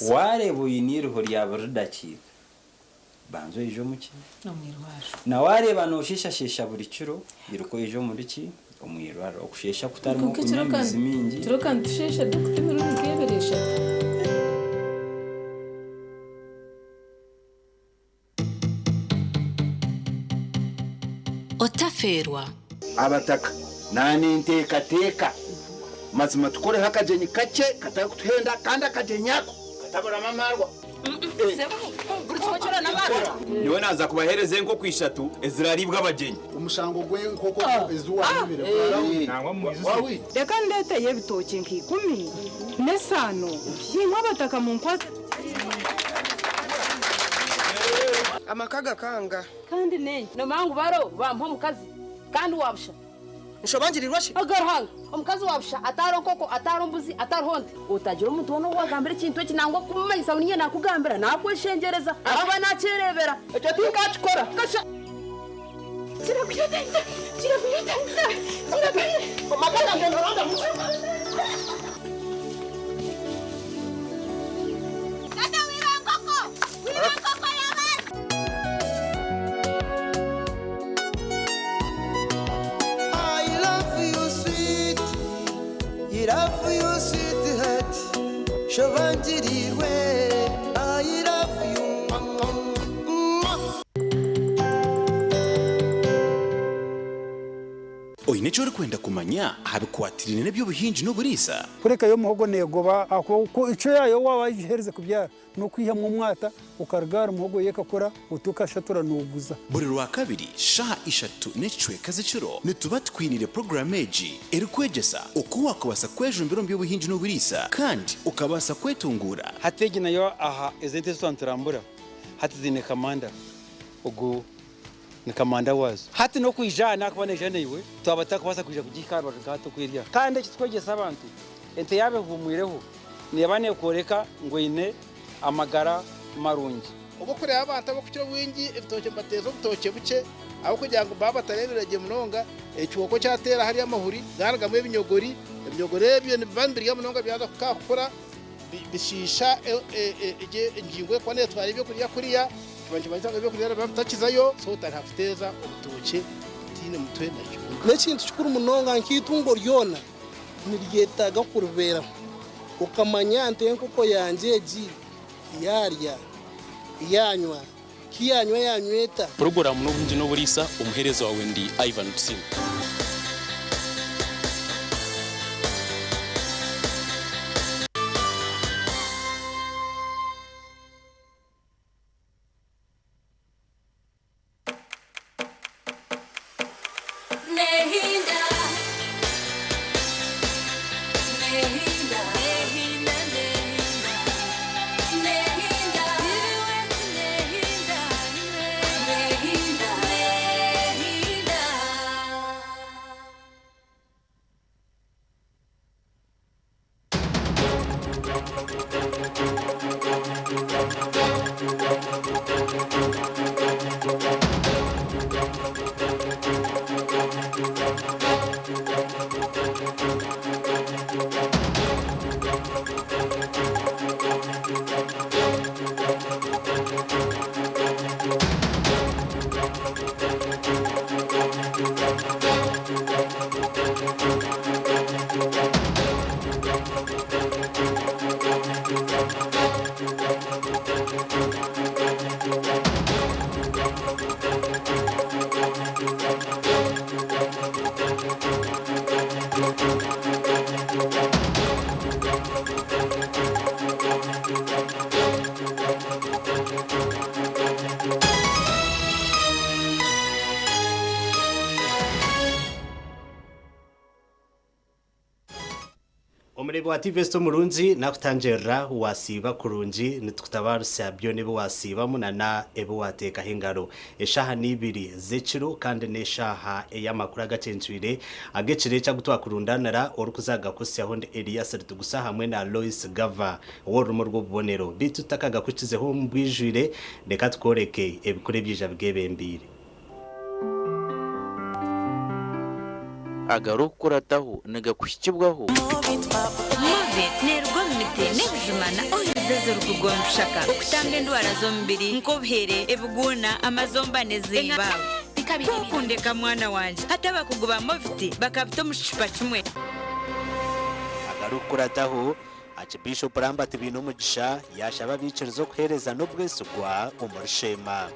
Waareeba oine eiriho rya buri dakiika, banza oije omu ki? Omu irwariro. Na waareeba noosheeshasheesha buri kiro, iruka oije omuri ki? Omu irwariro. Okusheesha kutarimu Kwonka okunywa ekiro ka amaizi maingi. ekiro ka nitusheesha dokita emirundi nk'ebiri eshatu. Otafeerwa. Abataka naninteekateeka mazima tukoreho akagyenyi kakye katarikutuhenda kandi akagyenyi ako kataburamu amaarwa. Nyowe naaza kubaheereza enkoko ishatu eziraariibwe abagyenyi. Omushango gw'enkoko ezi waayibire gwarahwire. Reka ndeeteyo ebitookye nka ikumi n'esaano, imwe abataka munkwatse tugyende. Amaka gakanga. Kandi n'enki? Noomanya ngu baro baamuha omukazi kandi wa busha. Nshobangirirwa shi? Aga Ruhanga! Omukazi wa busha atariho nkoko, atariho mbuzi, atariho nte. Otagira omuntu weena ou waagambira ekintu eki nangwa kumumanyisa ngu niinye naakugambira, naakweshengyereza ahakuba naakyereebera. Ekyo tinkaakikora. Kasha! Kirakuyota, kirakuyota, kirakuyota. Amaka gangye noronda mu. Tata wiba enkoko! Wiba enkoko y'abandi! I love you sweet, I love you sweetheart, shobangirirwe, I love you mwah, mwah, mwah. Oine eki orikwenda kumanya aha bikwatiraine n'eby'obuhingi n'oburiisa? Kureka yo omuhogo neegoba ahakuba icwe yaayo waaba wagiherize kubyara n'okwihamu omwata okaruga ahari muhogo yo ekakura oti okashatura nooguza. Buri Rwakabiri shaaha ishatu n'ekicweka z'ekiro nituba tukwiniire puroguraamu egi erikwegyesa oku waakubaasa kwejumbira omu by'obuhingi n'oburiisa kandi okabaasa kwetunguura. Hati egi nayo aha ezi ente ezi twaniturambura hati ziine kamanda ogu ni kamanda waazo. Hati n'okwija aha naakuba naija naiwe twaba tutakubaasa kwija kugihika aha rubaju nka hati oku eri aha. Kandi eki tukwegyesa abantu, ente yaaba ehuumwireho neeba neekworeka ngu eine amagara marungi. Obu orikureeba abantu abarikukira obwingi ebitookye nibateeza obutookye bukye ahabw'okugira ngu baaba batareebire gye munonga, ekihooko kyateera hariya amahuri gaarugamu ebinyogori, ebinyogori ebyo nibiba nibirya munonga byaza kukura bishiisha engingo erikuba neetwara ebyokurya kuriya, kiba nikimanyisa ngu ebyokurya nibiba bitakizayo, so otandika kuteeza obutookye butaine mutwe na kibunu. N'ekintu kikuru munonga nk'eitungo ryona niryetaaga kuribeeraho okamanya nti enkoko yangye egi yaarya, yaanywa, ki yaanywa yaanywa eta? Puroguraamu n'obuhingi n'oburiisa, omuheereza waawe ndi Ivan Tusiime. Nehinda, nehinda, nehinda, nehinda, nehinda, nehinda, nehinda. Omureebi wa TV Esita omurungi nakutangirira wasiiba kurungi nitukutabarutsya byona ebi wasiibamu nana ebi wateekaho engaro. Eshaaha n'ibiri z'ekiro kandi n'eshaaha ey'amakuru agacencwire ag'ekiro eki agu twakurundaanira orikuza kugakuhitsyaho ndi Elias Ritugusa hamwe na Lois Gava ow'orurimi orw'obubonero. Beitu tutakagakuhikizeho omu bwijwire reka tukworeke ebikuru ebyija bigebembeire. Agarikukurataho nigakuhikibwaho. Movit neeruga omu miti n'ebijuma na oil Ezo ezirikuruga omu bishaka okutamba endwara z'omubiri nk'obuhere, ebiguuna, amazomba n'ezindi. Ku okundeka mwana wangye, hati abakugu ba Movit bakabita omu kicupa kimwe. Agarikukurataho, Aakibiishopu Lambert Bainomugisha yaashaba abaikiriza okuheereza n'obwesigwa omuri Sheema.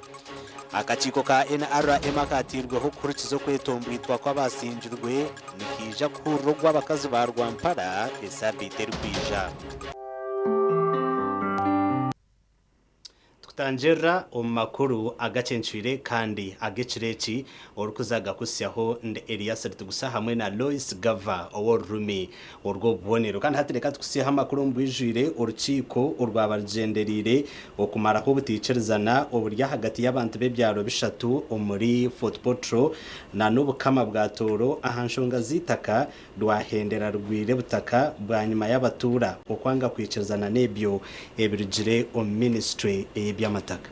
Akakiiko ka NRM akateirweho kuhurikiza okwetombwitwa kw'abasingirwe nikaija kuhurira ogw'abakazi ba Rwampara esaabiiti erikwija. Tukutangirira omu makuru agacencwire kandi ag'ekiro eki, orikuza gakutsyaho ndi Elias Ritugusa hamwe na Lois Gava ow'orurumi orw'obubonero. Kandi hati reka tukutsyeho amakuru omu bwijwire, orukiiko orwaba rugyendereire okumaraho obutaikirizana oburi ahagati y'abantu b'ebyaro bishatu omuri Fort Portal na n'Obukama bwa Tooro ahanshonga z'eitaka rwahendera rugwire butaka bwanyima y'abatuura okwanga kwikirizana n'ebyo ebirugire omu minisiture ey'eby'amataka.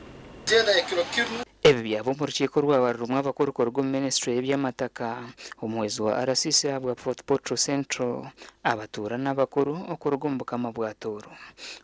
Ebi byaba omu rukiiko orwaba rurimu abakuru kuruga omu minisiture y'eby'amataka, omuhwezi wa RCC ahabwa Fort Portal Central, abatuura n'abakuru okuruga omu Bukama bwa Tooro.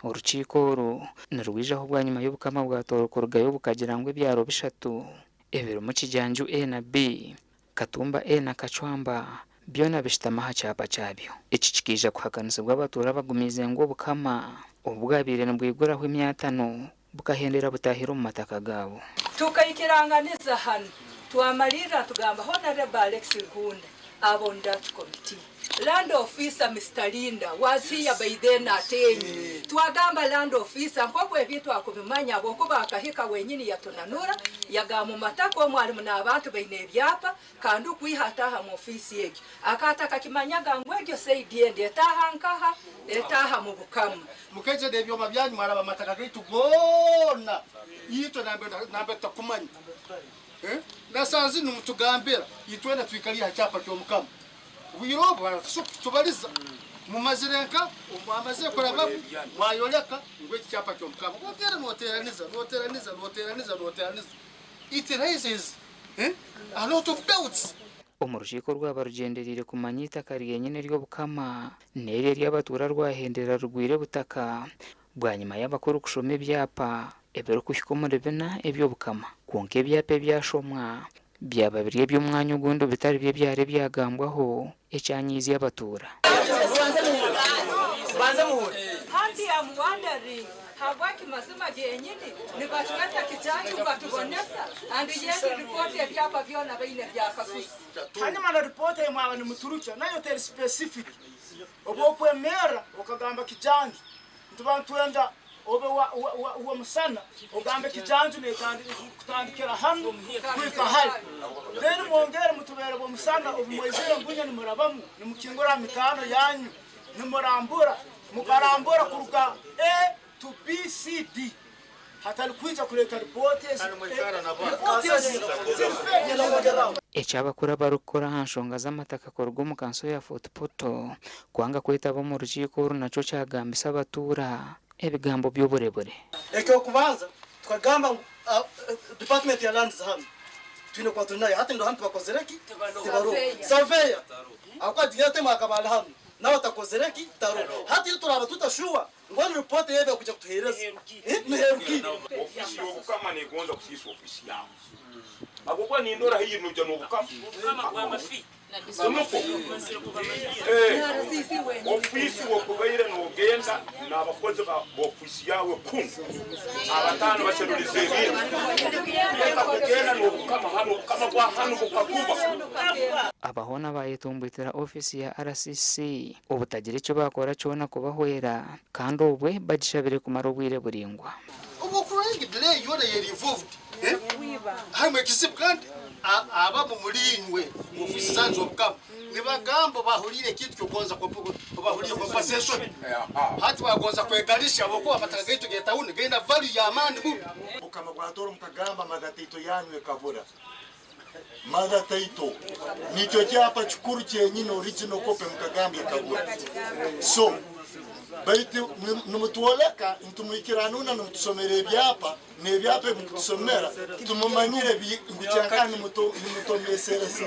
Orukiiko oru nirwijaho bwanyima y'Obukama bwa Tooro kurugayo bukagira ngu ebyaro bishatu ebirimu Kijanju A na B, Katumba A na Kacwamba byona bishutami aha kyapa kyabyo. Eki kikaija kuhakanisibwa abatuura abagumiize ngu Obukama obu bwabaire nibwiguraho emyatano bukahendera butaahire omu mataka gaabo. Tukaikiranganiza hanu twamariirira tugamba Honourable Alex Ruhunda aba on that committee. Land officer Mister Linda was here by then Atenyi. Twagamba land officer nk'oku ebintu akubimanya ahabw'okuba akahika wenyini yatunanura yagamba mu mataka omu harimu n'abantu baine ebyapa kandi okwiha ataaha mu ofiisi egyo akaatakakimanyaga ngu egyo saidi endi etaaha nkaha? Etaaha mu Bukama. Mukaija n'ebyoma byanyu mwaraba amataka gaitu goona itwe nambere tutakumanya. Na saaha zinu nimutugambira itwena twikaliire ha kyapa ky'Omukama. Obwire obu baratusobola kutubaliza. Mumazire nka mwamazire kurabamu mwayoleka ngu eki kyapa ky'Omukama. Oteera noteeraniza, noteeraniza, noteeraniza, noteeraniza. It raises a lot of doubts. Omu rukiiko orwaba rugyendereire kumanya eitaka ryenyine ery'Obukama n'eryo ery'abatuura rwahendera rugwire butaka bwanyima y'abakuru kushoma ebyapa ebirikuhika omuri bina eby'Obukama. Kwonka ebyapa ebyashomwa byaba biri eby'omwanya ogundi bitari by'ebyaro ebyagambwaho ekyanyiizya abatuura. Hati am wondering habwaki mazima genyini nibatweta Kijanju batubonesa and yet report ebyapa byona baine byakasusu. Hanyuma na ripoota ei mwaba nimuturukya nayo teri specific. Obu okwemerra okagamba Kijanju, nituba nitwenda obe w'omusana ogambe Kijanju kutandikira hanu kuhika hali. Then mwongere mutubeere b'omusana obu mwaizire mbunya nimurabamu nimukingura aha mitaano yanyu nimurambura mukarambura kuruga A to B C D hatari kwija kureeta ripooti ezi ripooti ezi ziri fake. Eki abakuru abarikukora aha nshonga z'amataka kuruga omu kanso ya Fort Portal kwanga kwetaba omu rukiiko oru nakyo kyagambisa abatuura ebigambo by'oburebure. Eky'okubanza tukagamba ngu department ya lands hanu twine kuba turi nayo hati ndo hanu tibakozire ki? Tibaroho. Surveyor ahabw'okuba DTM akaba ari hanu nawe atakozire ki? Taroho. Hati itwe turaba tuta sure ngu enu report ei bakwija kutuhereza niherukiire. Ofiisi y'Obukama negonza kusiisa ofiisi yawe habwokuba nindora haihi noija n'Obukama. Nukwo ofiisi wokubaire nogenda n'abakozi b'ofiisi yawe kunu abataano baserulize ebintu leka kugenda n'Obukama hanu Obukama bwa hanu bukakuba. Aba hoona baayetomboitera ofiisi ya RCC obutagira eki baakora kyona kubahwera kandi obwe bagishabire kumara obwire buraingwa. Obu okurora ngu delay yoona eri involved harimu ekizibu kandi abamu omuri inywe omu ofiisi zanyu z'obukama nibagamba bahuliire ekintu ky'okugonza bahuliire compensation hati bagonza kwegalisha habwokuba amataka gaitu g'etawuni gaine value y'amaani muno. Obukama bwa Tooro mukagamba mother title yanyu ekabura. Mother title nikyo kyapa kikuru kyenyini original copy mukagamba ekabura. So baitu nimutwoleka nti muhikiranuna nimutusomera ebyapa n'ebyapa ebi mukutusomera timumanyire ngu kyenka nimutomesereza.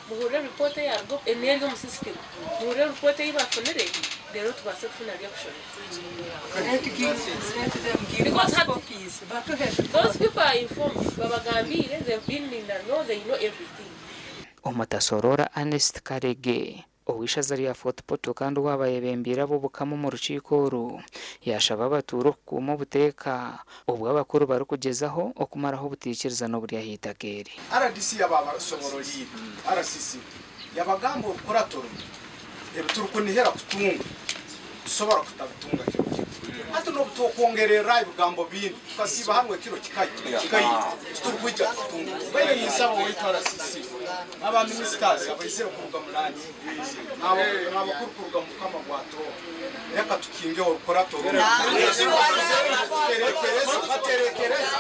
Muhurire ripoota eyaruga eri omu system. Muhurire ripoota ei bafunire Rero tubaase kufuna by'okushoma. Let them give Because us copies. Those people are informed. Babagambire, they've been in the know, they know everything. Omutasorora Ernest Karege ow'ishaza rya Fort Portal kandi owaabayebembeire ab'obukama omu rukiiko oru yaashaba abatuura okukuuma obuteeka obwo abakuru barikugyezaho okumaraho obuteikirizana oburi aha itaka eri. RDC yababasobororire RCC yabagamba orukurato runo ebiturikunihira kutunga tusobora kutabitunga kiro kiro hati n'obutukwongerera ebigambo bindi tukasiiba hamwe kiro kikayi titurikwija kutunga. Baire ninsaba owaitu RCC n'aba ministers abaizire kuruga mulandi n'abakuru kuruga mukama gwa Toro, reka tukinge orukurato runo tuterekereze.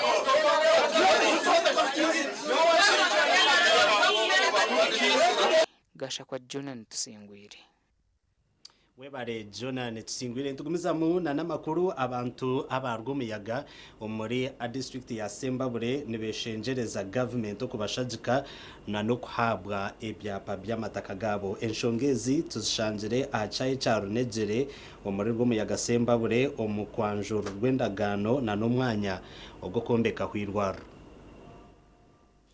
Gashakwa Jonan Tusingwire. Webare Jona, nitusingwire nitugumizamu na n'amakuru. Abantu abarwa omuyaga omuri district ya Sembabure nibeshengereza gavumenti okubashagika na n'okuhabwa ebyapa by'amataka gaabo. Enshonga ezi tuzishangire aha kyayi kya Runegyere omuri rw'omuyaga Sembabure omu kwanjuru rw'endagaano na n'omwanya ogw'okwombekaho irwariro.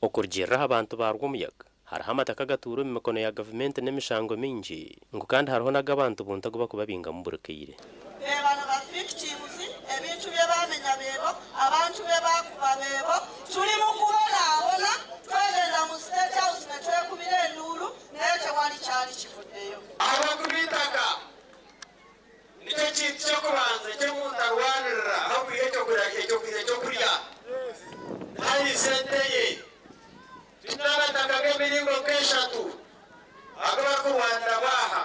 Okurugirira aha bantu ba Rwomuyaga, hariho amataka agatuura omu mikono ya gavumenti n'emishango mingi ngu kandi hariho n'ag'abantu buntu agu barikubabingamu buri kaire. Be bano ba victims, ebintu bye bamenya bebo, abantu be bakuba bebo. Tuli mu kubonaabona. Twegenda mu State House ne twekubira enduulu, naye tewali kyali kivuddeyo. Ahabw'okuba nicyo kintu ky'okubanza eky'omuntu arwanirira aho kwiha ekyokurya hari sente ye. Twine amataka g'emiringo nk'eshatu ago bakurwanira bwaha,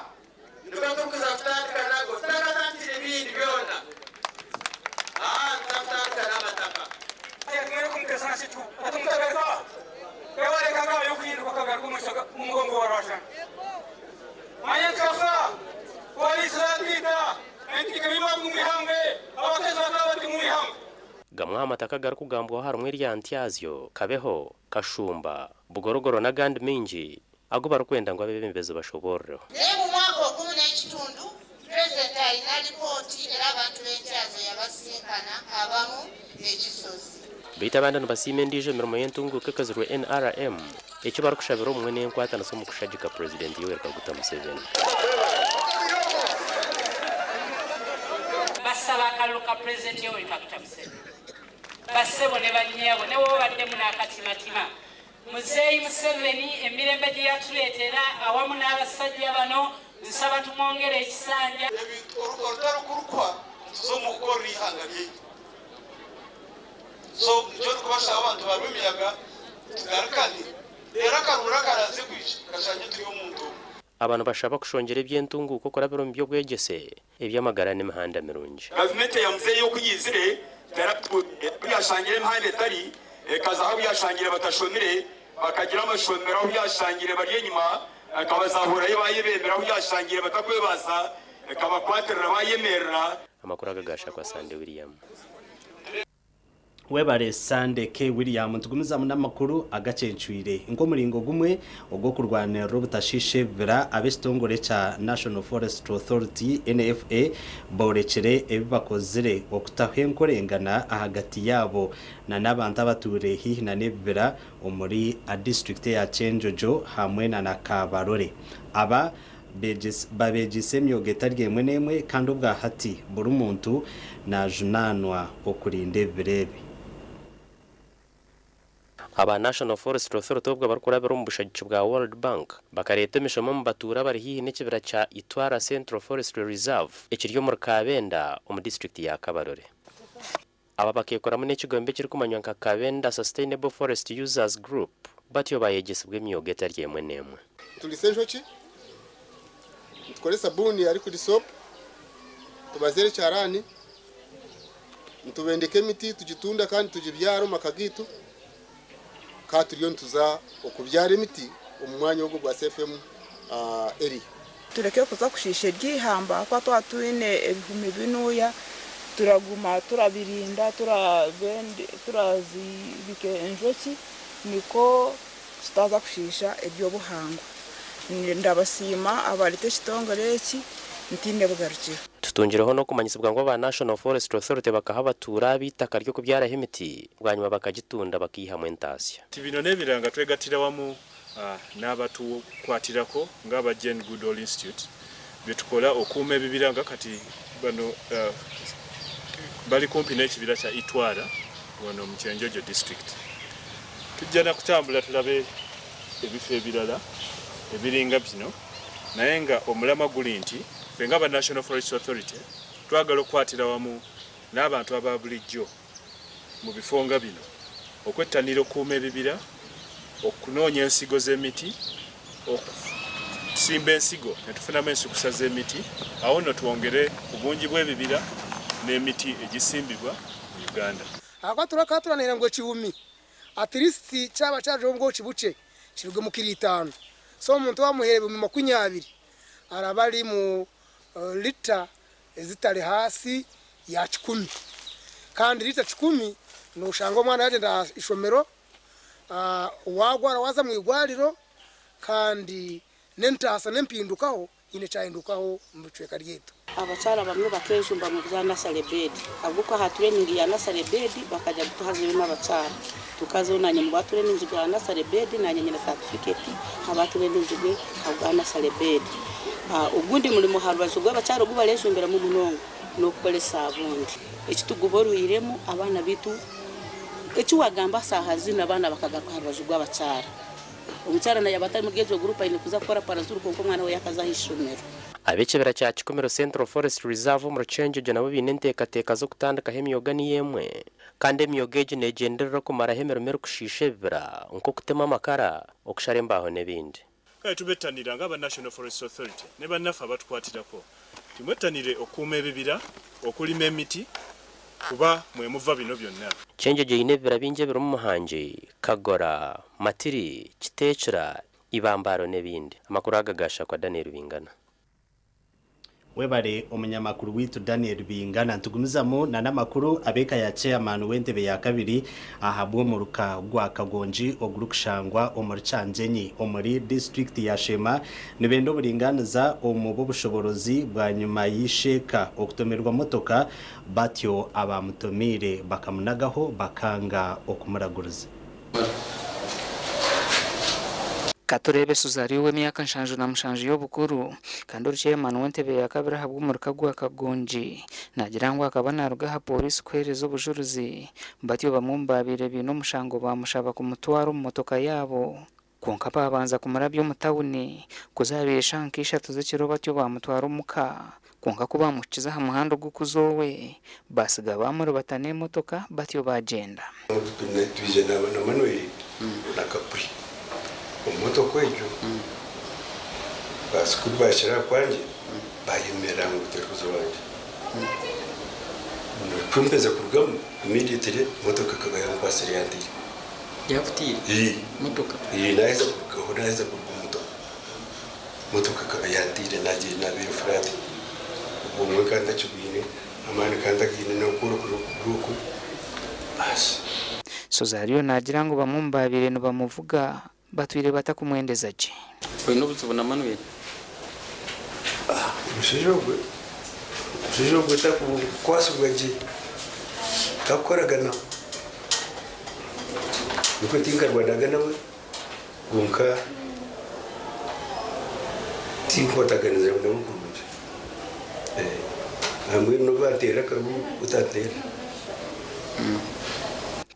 nibwo turikuza kutandika nago tutakatandikire ebindi byona. Aha tutakutandika n'amataka. Gamwe aha mataka agarikugambwaho harimu erya Ntyazyo, Kabeho, Kashumba, Bugorogoro n'agandi maingi agu barikwenda ngu abeebembezi bashoboororeho. Naye mu mwaka ogumu n'ekitundu pulezidenti alina lipooti, era abantu b'Entyazo yabasinkana abamu ekisozi. Beitu abandi nibasiima endiijo emirimo y'entunguuka ekozirwe NRM, eki barikushabira obumwe n'enkwatanisa omu kushagika Purezidenti Yoweri Kaguta Museveni. Basaba akalulu ka Pulezidenti Yoweri Kaguta Museveni. Bassebo ne bannyabo, ne woba baddemu n'akatimatima, Muzeeyi Museveni emirembe gye yatuleetera awamu n'abasajja bano, nsaba tumwongere ekisanja. Orutaro kurukwa tuze omu kukorera ihanga ryaitu, so nikyo ndikubashaba abantu ba Rwemiyaga tugarukane rero akarura karaze kwija kashanye turi omuntu omwe. Abantu bashaba kushongyera eby'entunguuka okurabira omu by'obwegyese, eby'amagara n'emihanda mirungi. Gavumenti ya muzeeyi okuyizire yashangire emihanda etari ekaza aho yashangire batashomire bakagira amashomero, aho yashangire bari enyuma akabazahurayo bayebembera, aho yashangire batakwebaza ekabakwatirira bayemerera. Amakuru aga gashakwa Sande William. Webare Sande K William. Tugumizamu n'amakuru agacencwire. Nk'omuringo gumwe ogw'okurwanirira obutashiisha ebibira, ab'ekitongore kya National Forest Authority NFA borekire ebi bakozire okutaho enkorengana ahagati yaabo na n'abantu abatuure haihi na n'ebibira omuri disitulikiti ya Kyenjojo hamwe na Kabarole. Aba babegyise emyoga etari emwe n'emwe, kandi obwa hati buri muntu najunaanwa okurinda ebibira ebi. Aba National Forest Authority obwo barikurabira omu bushagiki bwa World Bank bakareeta emishomo omu batuura bari haihi n'ekibira kya Itwara Central Forestry Reserve ekiri omuri Kabenda omu disitulikiti ya Kabarole. Aba bakeekoramu n'ekigombe ekirikumanywa nka Kabenda Sustainable Forest Users Group, batyo bayegyesibwa emyoga etari emwe n'emwe. Tulise enjoki, nitukora esabuni ya liquid soap, tubazire ekyarani, nitubendeka emiti tugitunda kandi tugibyara omu maka gaitu. Ka turiyo nituza okubyara emiti omu mwanya ogwo gwa CFM area. Tureke kuza kushiisha eryihamba kuba twaba twine ebihumi binuya, turaguma turabirinda, turazibika enjoki niko tutaza kushiisha ebyobuhangwa. Ndabasiima abareta ekitongore eki. Ntiine bugarukiro. Tutungireho n'okumanyisibwa ngu aba National Forestry Authority bakaha abatuura ab'eitaka ry'okubyaraho emiti bwanyima bakagitunda bakaihamu entaasya. Nti bino n'ebirala nga twegattira wamu n'abatukwatirako ng'aba Jane Goodall Institute bye tukola okuuma ebibira nga kati bano bali kumpi n'ekibira kya Itwara wano mu Kyenjojo district. Tujja na kutambula tulabe ebifo ebirala ebiringa bino naye nga omulamwa guli nti ffe nga aba National Forest Authority twagala okukwatira wamu n'abantu aba bulijjo mu bifo nga bino okwettanira okukuuma ebibira, okunoonya ensigo z'emiti, okusimba ensigo ne tufunamu ensukusa z'emiti awo nno twongere ku bungi bw'ebibira n'emiti egisimbibwa mu Uganda. Ahakuba turakaaturanira ngu ekihumi at least kyaba kyarugireho obwoki bukye kirugemu kiro itaano. So omuntu wamuheera ebihumi 20 araba ari mu lita ezitari ahansi ya 100. Kandi lita 100 noshanga omwana yagyenda aha ishomero, wagwara waza omu irwariro kandi n'entaasa n'empindukaho haine ekyahindukaho omu bicweka ryaitu. Abakyara bamwe bakejumba mu bya nursery bed ahabw'okuba aha training ya nursery bed bakajya kutuhazayo n'abakyara tukazayo nanye mu ba training bwa nursery bed nanye nyine certificate aba training bwe abwa nursery bed. Ogundi murimo aha rubaju rw'abakyara ogu barejumbiramu munonga n'okukora esabuuni. Ekituguborwiremu abaana bitu eki wagamba saaha zinu abaana bakagaruka aha rubaju rw'abakyara. Omukyara naye aba atari muri egyo gurupu aine kuza kukora parazuru kwonka omwana we yakaza aha ishomero. Ab'ekibira kya Kikumiro Central Forest Reserve omu Rukyenjojo nabo baine enteekateeka z'okutandikaho emyoga niyo emwe. Kandi emyoga egi neegyenderera okumaraho emirimo erikushiisha ebibira nk'okutema amakara, okushara embaaho n'ebindi. Kale tubettanira nga aba National Forest Authority ne bannaffe abatukwatirako nti mwettanire okukuuma ebibira, okulima emiti kuba mwe muva bino byonna. Kyenjojo eine ebibira bingi ebirimu Muhangi, Kagora, Matiri, Kiteekira, Ibambaro n'ebindi. Amakuru aga gaashakwa Daniel Bingana. Webare omunyamakuru witu Daniel Bingana. Nitugumizamu na n'amakuru ab'eka ya chairman w'entebe ya kabiri ahabw'omuruka gwa Kagongi ogurikushangwa omuri Kyanjenyi omuri disiturikiti ya Sheema nibenda oburingaaniza omu b'obushoborozi bwanyima y'eisheeka okutomerwa motoka batyo abamutomeire bakamunagaho bakanga okumuraguriza. Ka tureebe Suzario ow'emyaka 77 y'obukuru kandi ori chairman w'entebe ya kabiri ahabw'omurika gwa Kagongi naagira ngu akaba naaruga aha pooriisi kuheereza obujurizi batyo bamwe omu baabaire baine omushango baamushaba kumutwara omu motoka yaabo kwonka baabanza kumurabya omu tawuni ku zaabaire eshaaha nka ishatu z'ekiro batyo baamutwara omuka kwonka ku baamuhikize aha muhanda ogw'okuza owe baatsiga baamuribata n'emotoka batyo baagyenda. Twija na Manuel na Kapuri omu motoka egyo baasi ku baakira aha kwangye bayemerera ngu turi kuza owangye. Ku mpeza kurugamu immediately motoka ekaba yankwasire yanteire. Yakutiire? Ii. Motoka? Ii, naheza kurugaho naheza kuruga omu motoka. Motoka ekaba yanteire nagiire nabeire flat. Obwongo nkaba ntakibwine, amaani nkaba ntagaine n'okukora okuguru oku baasi. Suzario naagira ngu bamwe omu baabaire nibamuvuga batwire batakumwendeza gye. Oine obuzibu na Manuel? Omushaija ogwe omushaija ogwe takukwasibwa gye takukoragana nikwo tinkarwanaga nawe kwonka tinkwataganiza nawe kurungi hamwe nobu anteera akaru otanteera.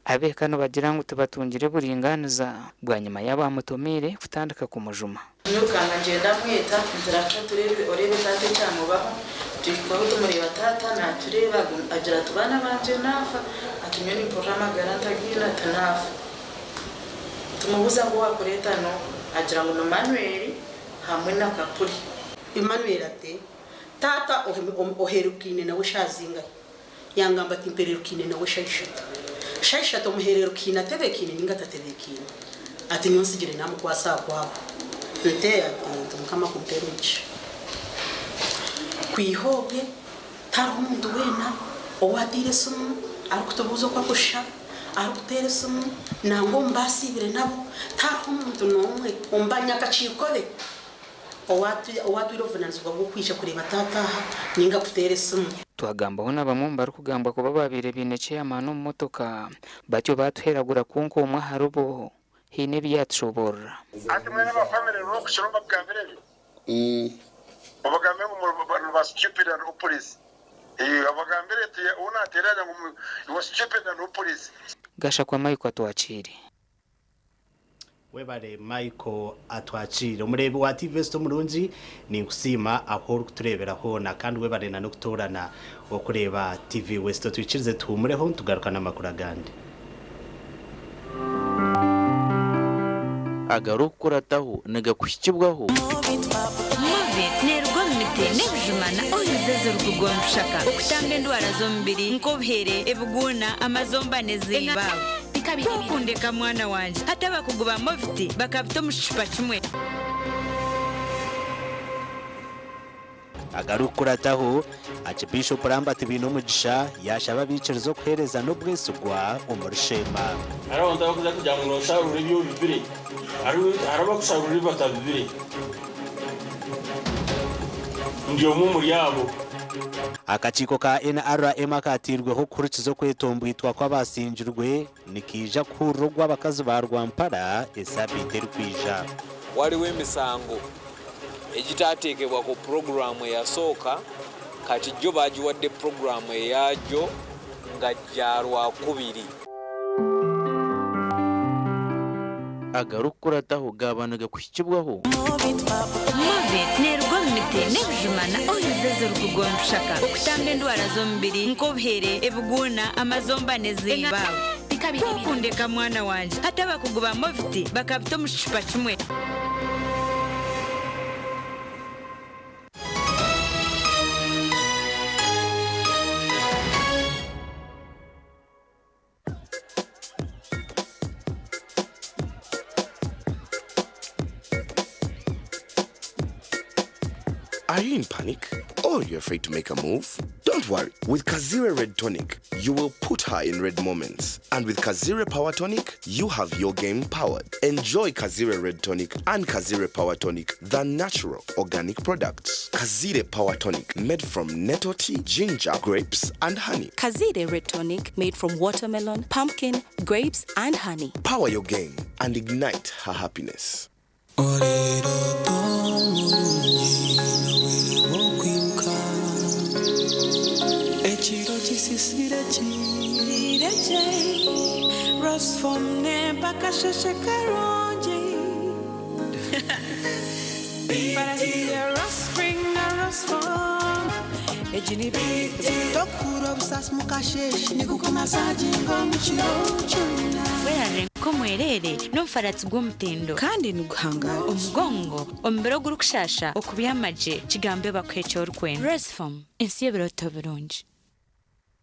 Ab'eka nibagira ngu tibatungire buringaaniza bwanyima y'abamutomeire kutandika kumujuma. Nirukanga ngyenda mweta ngira twe tureebe oreebe taata ekyamubaho tuhikaho tumureeba taata natureeba agira ati baana bangye naafa ati nyowe nimpurira amagara ntagaine ati naafa tumubuuza ngu owakureeta n'oha agira ngu ni Manuel hamwe na Kapuri. Emmanuel ati, Taata ohererukaine nawe eshaaha zingahi? Yangamba ati, Mpererukaine nawe eshaaha ishatu. Shaaha ishatu omuhererukaine atebeekaine ninga atatebeekaine? Ati, Nyowe ntsigire naamukwatsa aha kwabo. Nte? Ati, Nti Mukama akumpeere omugisha. Kwiha obwe tihariho muntu weena owaateire esimu arikutubuuza oku arikushusha, arikuteera esimu nangwa omu baasiibire nabo tihariho muntu n'omwe omu banyakakiiko be. Owatwire obuvunanizibwa bw'okwija kureeba taata aha ninga kuteera esimu. Twagambaho na bamwe omu barikugambwa kuba babaire baine chairman omu motoka batyo batuheragura kwonka omwe aharibo haine ebi yatushoboorora. Hati mwena aba family rwokukira obagambire ebyo obagambire ngu muri ba stupid and hopeless obagambire ati ou nateranya ngu you are stupid and hopeless. Gashakwa Michael Atwakiire. Webare Michael Atwakiire. Omureebi wa TV Esito omurungi, ninkusiima ahu orikutureebera hoona kandi webare na n'okutoorana okureeba TV West. Twikirize tuhuumureho nitugaruka n'amakuru agandi. Agarikukurataho nigakuhikibwaho. Movit neeruga omu miti n'ebijuma na oils ezirikuruga omu bishaka okutamba endwara z'omubiri nk'obuhere, ebiguuna, amazomba n'ezindi. Kwokundeka mwana wangye hati abakugu ba Movit bakabita omu kicupa kimwe. Agarikukurataho, Aakibiishopu Lambert Bainomugisha yaashaba abaikiriza okuheereza n'obwesigwa omuri Sheema. Hariho abantu abarikuza kugira ngu nosharura ebi obibire, hariho abakusharura ebi batabibire. Ndi omwe omuri abo. Akakiiko ka NRM akateirweho kuhurikiza okwetombwitwa kw'abasingirwe nikaija kuhurira ogw'abakazi ba Rwampara esaabiiti erikwija. Waliwo emisango egitaateekebwa ku pulogulaamu eyasooka kati gyo baagiwadde pulogulaamu eyaagyo nga gya Lwakubiri. Agarikukurataho gaaba nigakuhikibwaho. Movit neeruga omu miti n'ebijuma na oils ezirikuruga omu bishaka okutamba endwara z'omubiri nk'obuhere, ebiguuna, amazomba n'ezindi. Kwokundeka mwana wangye hati abakugu ba Movit bakabita omu kicupa kimwe. Are you in panic? Or you're afraid to make a move? Don't worry. With Kazire Red Tonic, you will put her in red moments. And with Kazire Power Tonic, you have your game powered. Enjoy Kazire Red Tonic and Kazire Power Tonic, the natural organic products. Kazire Power Tonic, made from nettle tea, ginger, grapes, and honey. Kazire Red Tonic made from watermelon, pumpkin, grapes, and honey. Power your game and ignite her happiness. Ekiro kisisire kireje Rosfom mpaka sheshe karungi Barahiye Rospring na Rosfom Ejini biti Tokura obusasi mukasheshe Nikukumasaginga omukiro kyona Werare nk'omwereere n'omufaratsi gw'omutindo kandi niguhangara omugongo omubiri ogurikushasha okubyama gye kigambe bakuhe eki orikwenda. Restform ensi y'ebirooto birungi.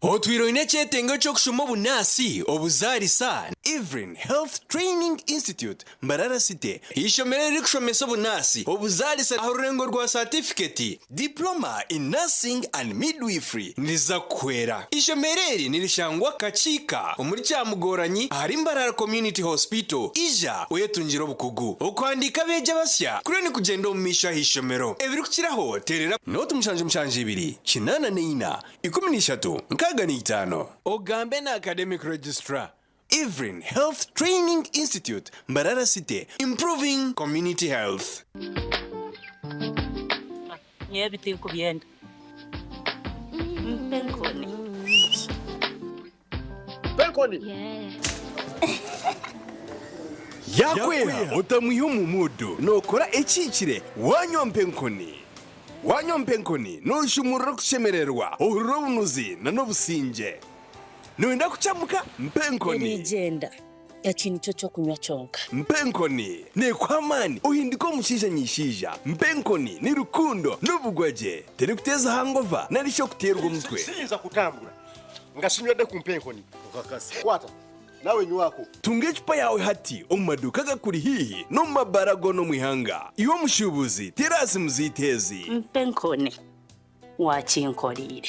Otwire oine ekyetengo ky'okushoma obunaasi, obuzaarisa, Evelyn Health Training Institute, Mbarara City, eishomero eririkushomesa obunaasi, obuzaarisa aha rurengo rwa saatifiketi, Diploma in Nursing and Midwifery, niriza kukuhwera. Eishomero eri nirishangwa Kakiika omuri Kyamugoranyi ahari Mbarara Community Hospital. Ija oyetungire obukugu. Okuhandiika abeegi abasya kuriyo nikugyenda omu maisho aha ishomero. Ebirikukiraho teerera. Nooti 72 84 13 65. Ogambe na Academic Registrar, Evelyn Health Training Institute, Mbarara City, Improving Community Health. Nyowe ebi tinkubyenda. Mpa enkoni. Mpa enkoni. Yakwera otamwiha omu muudu nookora ekihikire waanywa mpa enkoni. Waanywa mpa enkoni nooshumurura okushemererwa, ohurira obunuzi n'obusingye. Nooyenda kukyamuka? Mpa enkoni. Eriigyenda, eki nikyo ky'okunywa kyonka. Mpa enkoni neekuha amaani ohinduke omushaija nyishaija. Mpa enkoni ni rukundo n'obugwagye. Terikuteeza hangova nari shi okuteerwa omutwe. Siyinza kutambura nga sinywedde ku mpa enkoni. Kwata nawe nywako. Tunga ecupa yaawe hati omu maduuka agakuri haihi n'omu mabaara goona omu ihanga. Iwe omushuubuzi, teera aha simu zaitu ezi. Mpa enkoni, waakinkoreire.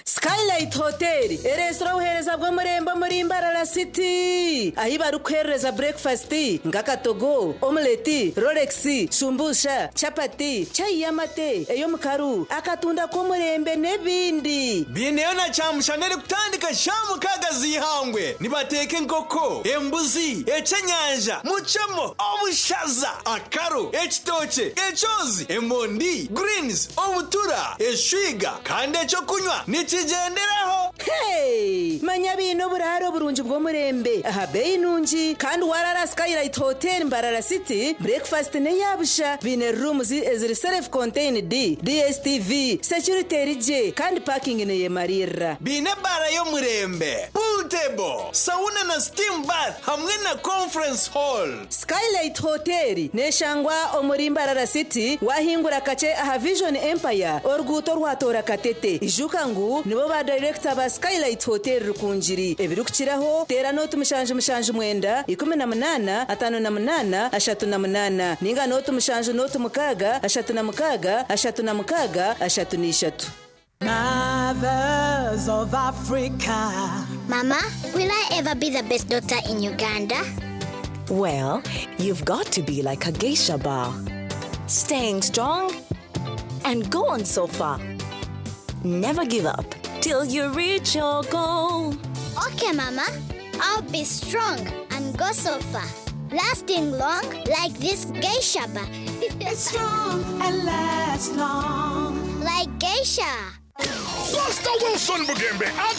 Skylight Hotel ereetsire obuheereza bw'omurembe omuri Mbarara City ahi barikuheereza breakfast nk'akatogo, omelette, rolex, shumbusha, chapati, chai y'amate, ey'omukaru, akatunda k'omurembe n'ebindi. Biineyo na kyamushana erikutandika shaaha mukaaga z'eihangwe. Nibateeka enkoko, embuzi, ekyenyanja, mucemo, obushaza, akaro, ekitookye, ekyozi, emondi, greens, obutura, eshwiga kandi ekyokunywa nikigyenderaho. Hey! Manya biine oburaaro burungi bw'omurembe aha beeyi nungi kandi warara Skylight Hotel Mbarara City, breakfast n'eya busha. Biine rooms eziri self contained, DSTV, security eri gye kandi parking neyemariirira. Biine ebaara y'omurembe, pool table, sauna na steam bath hamwe na conference hall. Skylight Hotel neshangwa omuri Mbarara City wahingura kakye aha Vision Empire oruguuto orwatoora Katete. Ijuka ngu nibo ba dayirekita ba Skylight Hotel Rukungiri. Ebirikukiraho teera nooti 779 18 58 38 ninga nooti 7 nooti 6 36 36 33. Mothers of Africa. Mama, will I ever be the best doctor in Uganda? Well, you've got to be like a geisha bar. Staying strong and go on so far. Never give up till you reach your goal. Okay, Mama. I'll be strong and go so far. Lasting long like this geisha bar. Strong and last long. Like geisha. Pastor Wilson Bugembe at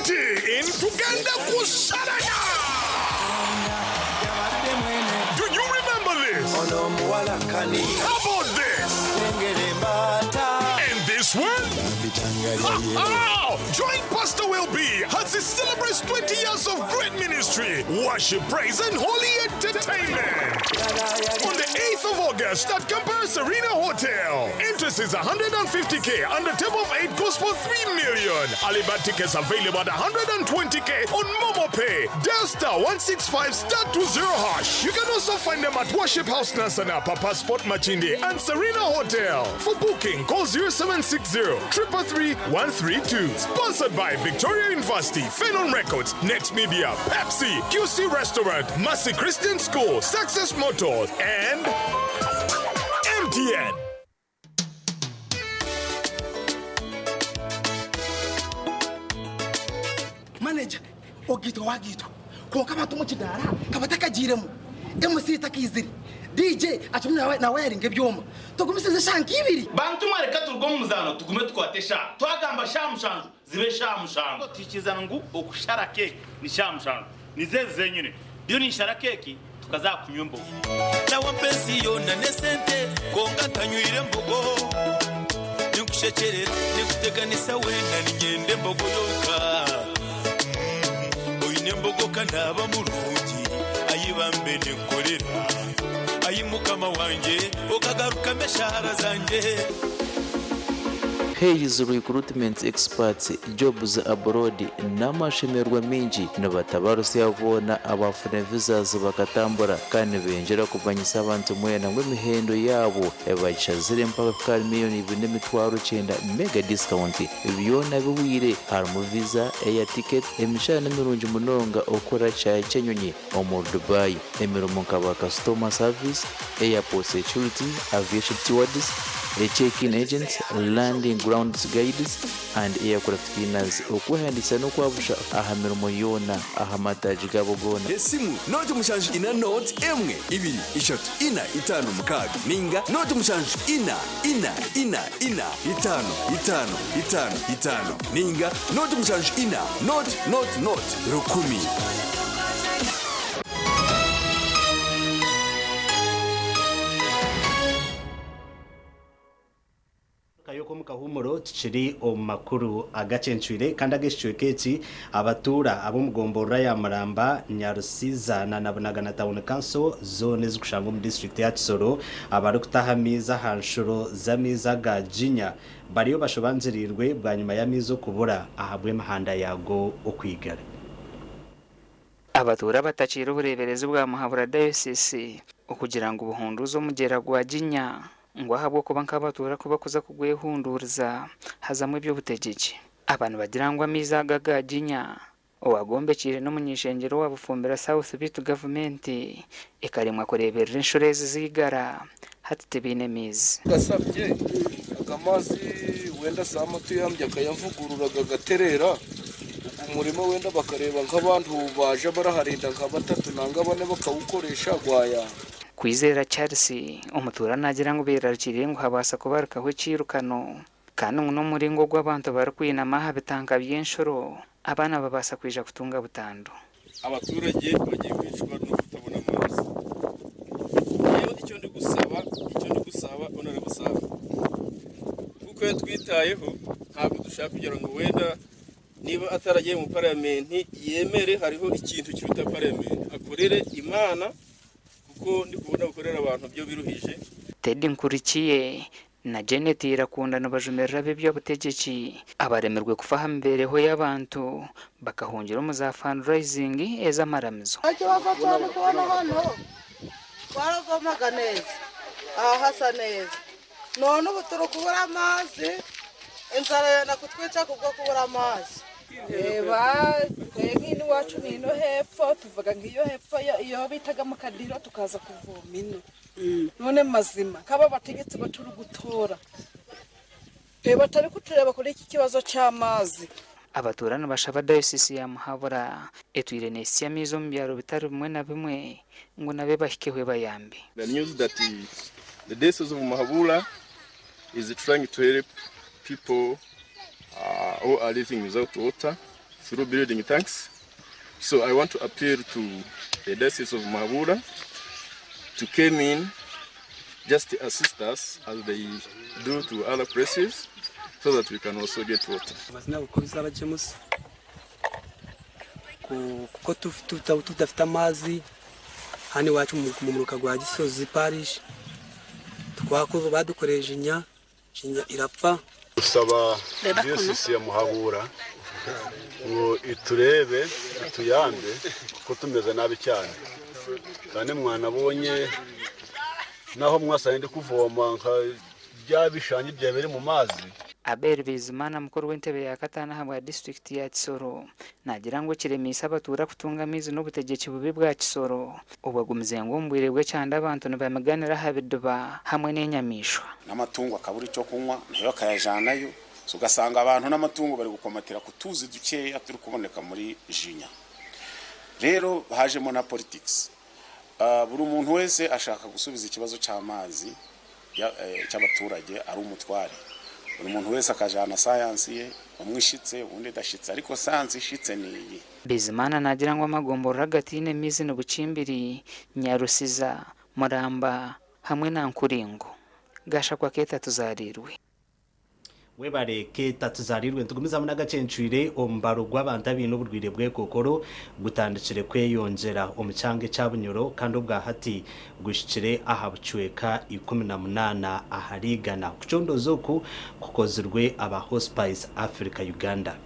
20 in Tugenda Kusharana. Do you remember this? How about this? And this one? Join Pastor Will B as he celebrates 20 years of great ministry, worship, praise, and holy entertainment. On the 8th of August at Kampala Serena Hotel. Interest is 150k and the table of 8 goes for 3 million. Alibad tickets available at 120k on Momo Pay. Dial star 165 star 20 hash. You can also find them at Worship House Nasana, Papa Sport Machinde, and Serena Hotel. For booking, call 0760 333 132. Sponsored by Victoria University, Phenon Records, Net Media, Pepsi, QC Restaurant, Massey Christian School, Success Motors, and MTN. Manager ogitwa wagitwa konka abantu mukidara kabatakagiremu MC takizire DJ atumwe nawe nawe yaringa ebyoma tugumisize shanka ibiri. Bantu mwareka turuge omu muzaano tugume tukwate sha twagamba sha mushanju zibe sha mushanju tukizana ngu okushara keki ni sha mushanju nizezi zenyine byo nishara keki tukazakunywa embogo. Nawa mpensi yona nesente konka ntanywire embogo ninkushekyerera ninkuteganisa wena ninyenda embogo yoka oine embogo kanaba murungi ayibambe ninkorera ayi mukama wanje okagaruka meshahara zanje. Hayes Recruitment Experts Jobs Abroad n'amashemerwa mingi nibatabarusya boona abafuna visas bakatambura kandi benjera kumanyisa abantu mwena ngu emihendo yaabo ebakishazire mpaka kukari 2,900,000 mega discount byona biwire harimu visa, air ticket, emishahara n'emirungi munonga okukora kyayi ky'enyonyi omu Dubai, emirimo nkaba customer service, airport security, aviation stewards, check-in agents, landing grounds guides and aircraft cleaners. Okwehandisa n'okwabusha aha mirimo yoona aha mataagi gabo goona. Esimu noti mushanju ina noti emwe ibiri ishatu ina itano mukaaga ninga noti mushanju ina ina ina ina itano itano itano itano ninga noti mushanju ina noti noti noti rukumi. Kayoko mukahumuro tukiri omu makuru agacencwire kandi ag'ekicweka eki abatuura ab'omugomborora ya Muramba, Nyarusiza na Nabunagana Town Council zone ezikushangwa omu district ya Kisoro abarikutaha amaizi aha nshuro z'amaizi aga Jinya bariyo bashobanzirirwe bwanyuma y'amaizi okubura ahabw'emihanda yago okwigara. Abatuura batakiire obureeberezi bwa Muhabura Diocese okugira ngu buhunduuze omugyera gwa Jinya ngu ahabw'okuba nk'abatuura kubakuza kugwehunduriza hazamu eby'obutegyeki. Aba nibagira ngu amaizi aga aga Ginya owagombekiire n'omuny'ishengyero owa Bufumbira South beitu gavumenti ekaremwa kureeberera enshuro ezi ziigara hati tibaine maizi. Gasabye aga mazi wenda Sam atuyambye akayavugurura gagaterera ogu murima wenda bakareba nk'abantu baja baraharinda nka batatu nanga bane bakawukoresha gwayamba. Kwizera Charles, omutuura naagira ngu beerarikiriire ngu habaasa kubarukaho ekiirukano kandi ngu n'omuringo ogu abantu barikwinama aha bitanka by'enshuro abaana babaasa kwija kutunga butandu. Abaturage bagiye kwicwa no kutabona amazi. Ngewe icyo ndi gusaba, icyo ndi gusaba Honorable Sam, kuko yatwitayeho ntabwo dushaka kugira ngo wenda niba ataragiye mu parliament yemere hariho ikintu kiruta parliament, akorere Imana kuko ndi kubona gukorera abantu byo biruhije. Teddy Nkurikiye na Janet Irakunda nibajumirira ab'eby'obutegyeki abaremirwe kufa aha mibeereho y'abantu bakahungira omu za fundraising ez'amaramizo. Ekibazo kyari kubona hano twaravomaga neza aha hasa neza none ubu turi kubura amazi inzara yenda kutwica kubwo kubura amazi. Reba twe nk'ino iwacu ni ino hepfo tuvuga nk'iyo hepfo iyo bitaga mu kadiro tukaza kuvoma ino none mazima kaba bategetse baturi gutora batari kutureba kuri iki kibazo cy'amazi. Abaturani bashaba dayosisi ya Muhabura etwire nesya amaizi omu byaro bitari bimwe na bimwe ngu nabe bahikehwe bayambe. The news that the diocese of Muhabura is trying to help people who are living without water through building tanks. So I want to appeal to the diocese of Muhabura to come in just to assist us as they do to other places so that we can also get water. Amazina uko bizaba James kuko tudafite amazi hano iwacu mu muruka gwa Gisozi parish twakuva badukoreje inya jinya irapfa. Gusaba diocese ya Muhabura ngo iturebe ituyambe kuko tumeze nabi cyane kandi mwanabonye naho mwasanze ndi kuvoma nka bya bishangi byabere mu mazi. Abel Bizimana mukuru w'entebe ya katano aha bwa disitulikiti ya Kisoro nagira ngu ekiremiise abatuura kutunga amaizi n'obutegyeki bubi bwa Kisoro obwagumize ngu omu bwire bw'ekyanda abantu nibamiganira aha bidiba hamwe n'enyamaishwa. N'amatungo akabura icyo kunywa nayo akayajanayo, so ugasanga abantu n'amatungo bari gukomatira ku tuzi dukeya turi kuboneka muri Jinya. Rero hajemo na politics. Buri muntu wese ashaka gusubiza ikibazo cy'amazi cy'abaturage ari umutware. Buri muntu wese akajana science ye, umwe ishitse undi idashitse, ariko science ishitse ni iyi. Bizimana nagira ngo amagomborora hagati y'Inemizi n'Obukimbiri, Nyarusiza, Muramba hamwe na Nkuringo. Gashakwa Keta tuzarirwe. Webare Keta tuzarirwe ntugumizamu n'agacencwire omubaro gw'abantu abaine oburwire bw'ekokoro gutandikire kweyongyera omu kyanga ekya Bunyoro kandi obwahati gushikire aha bucweka 18 ahari igana. Kucondoza oku kukozirwe aba Hospice Africa Uganda.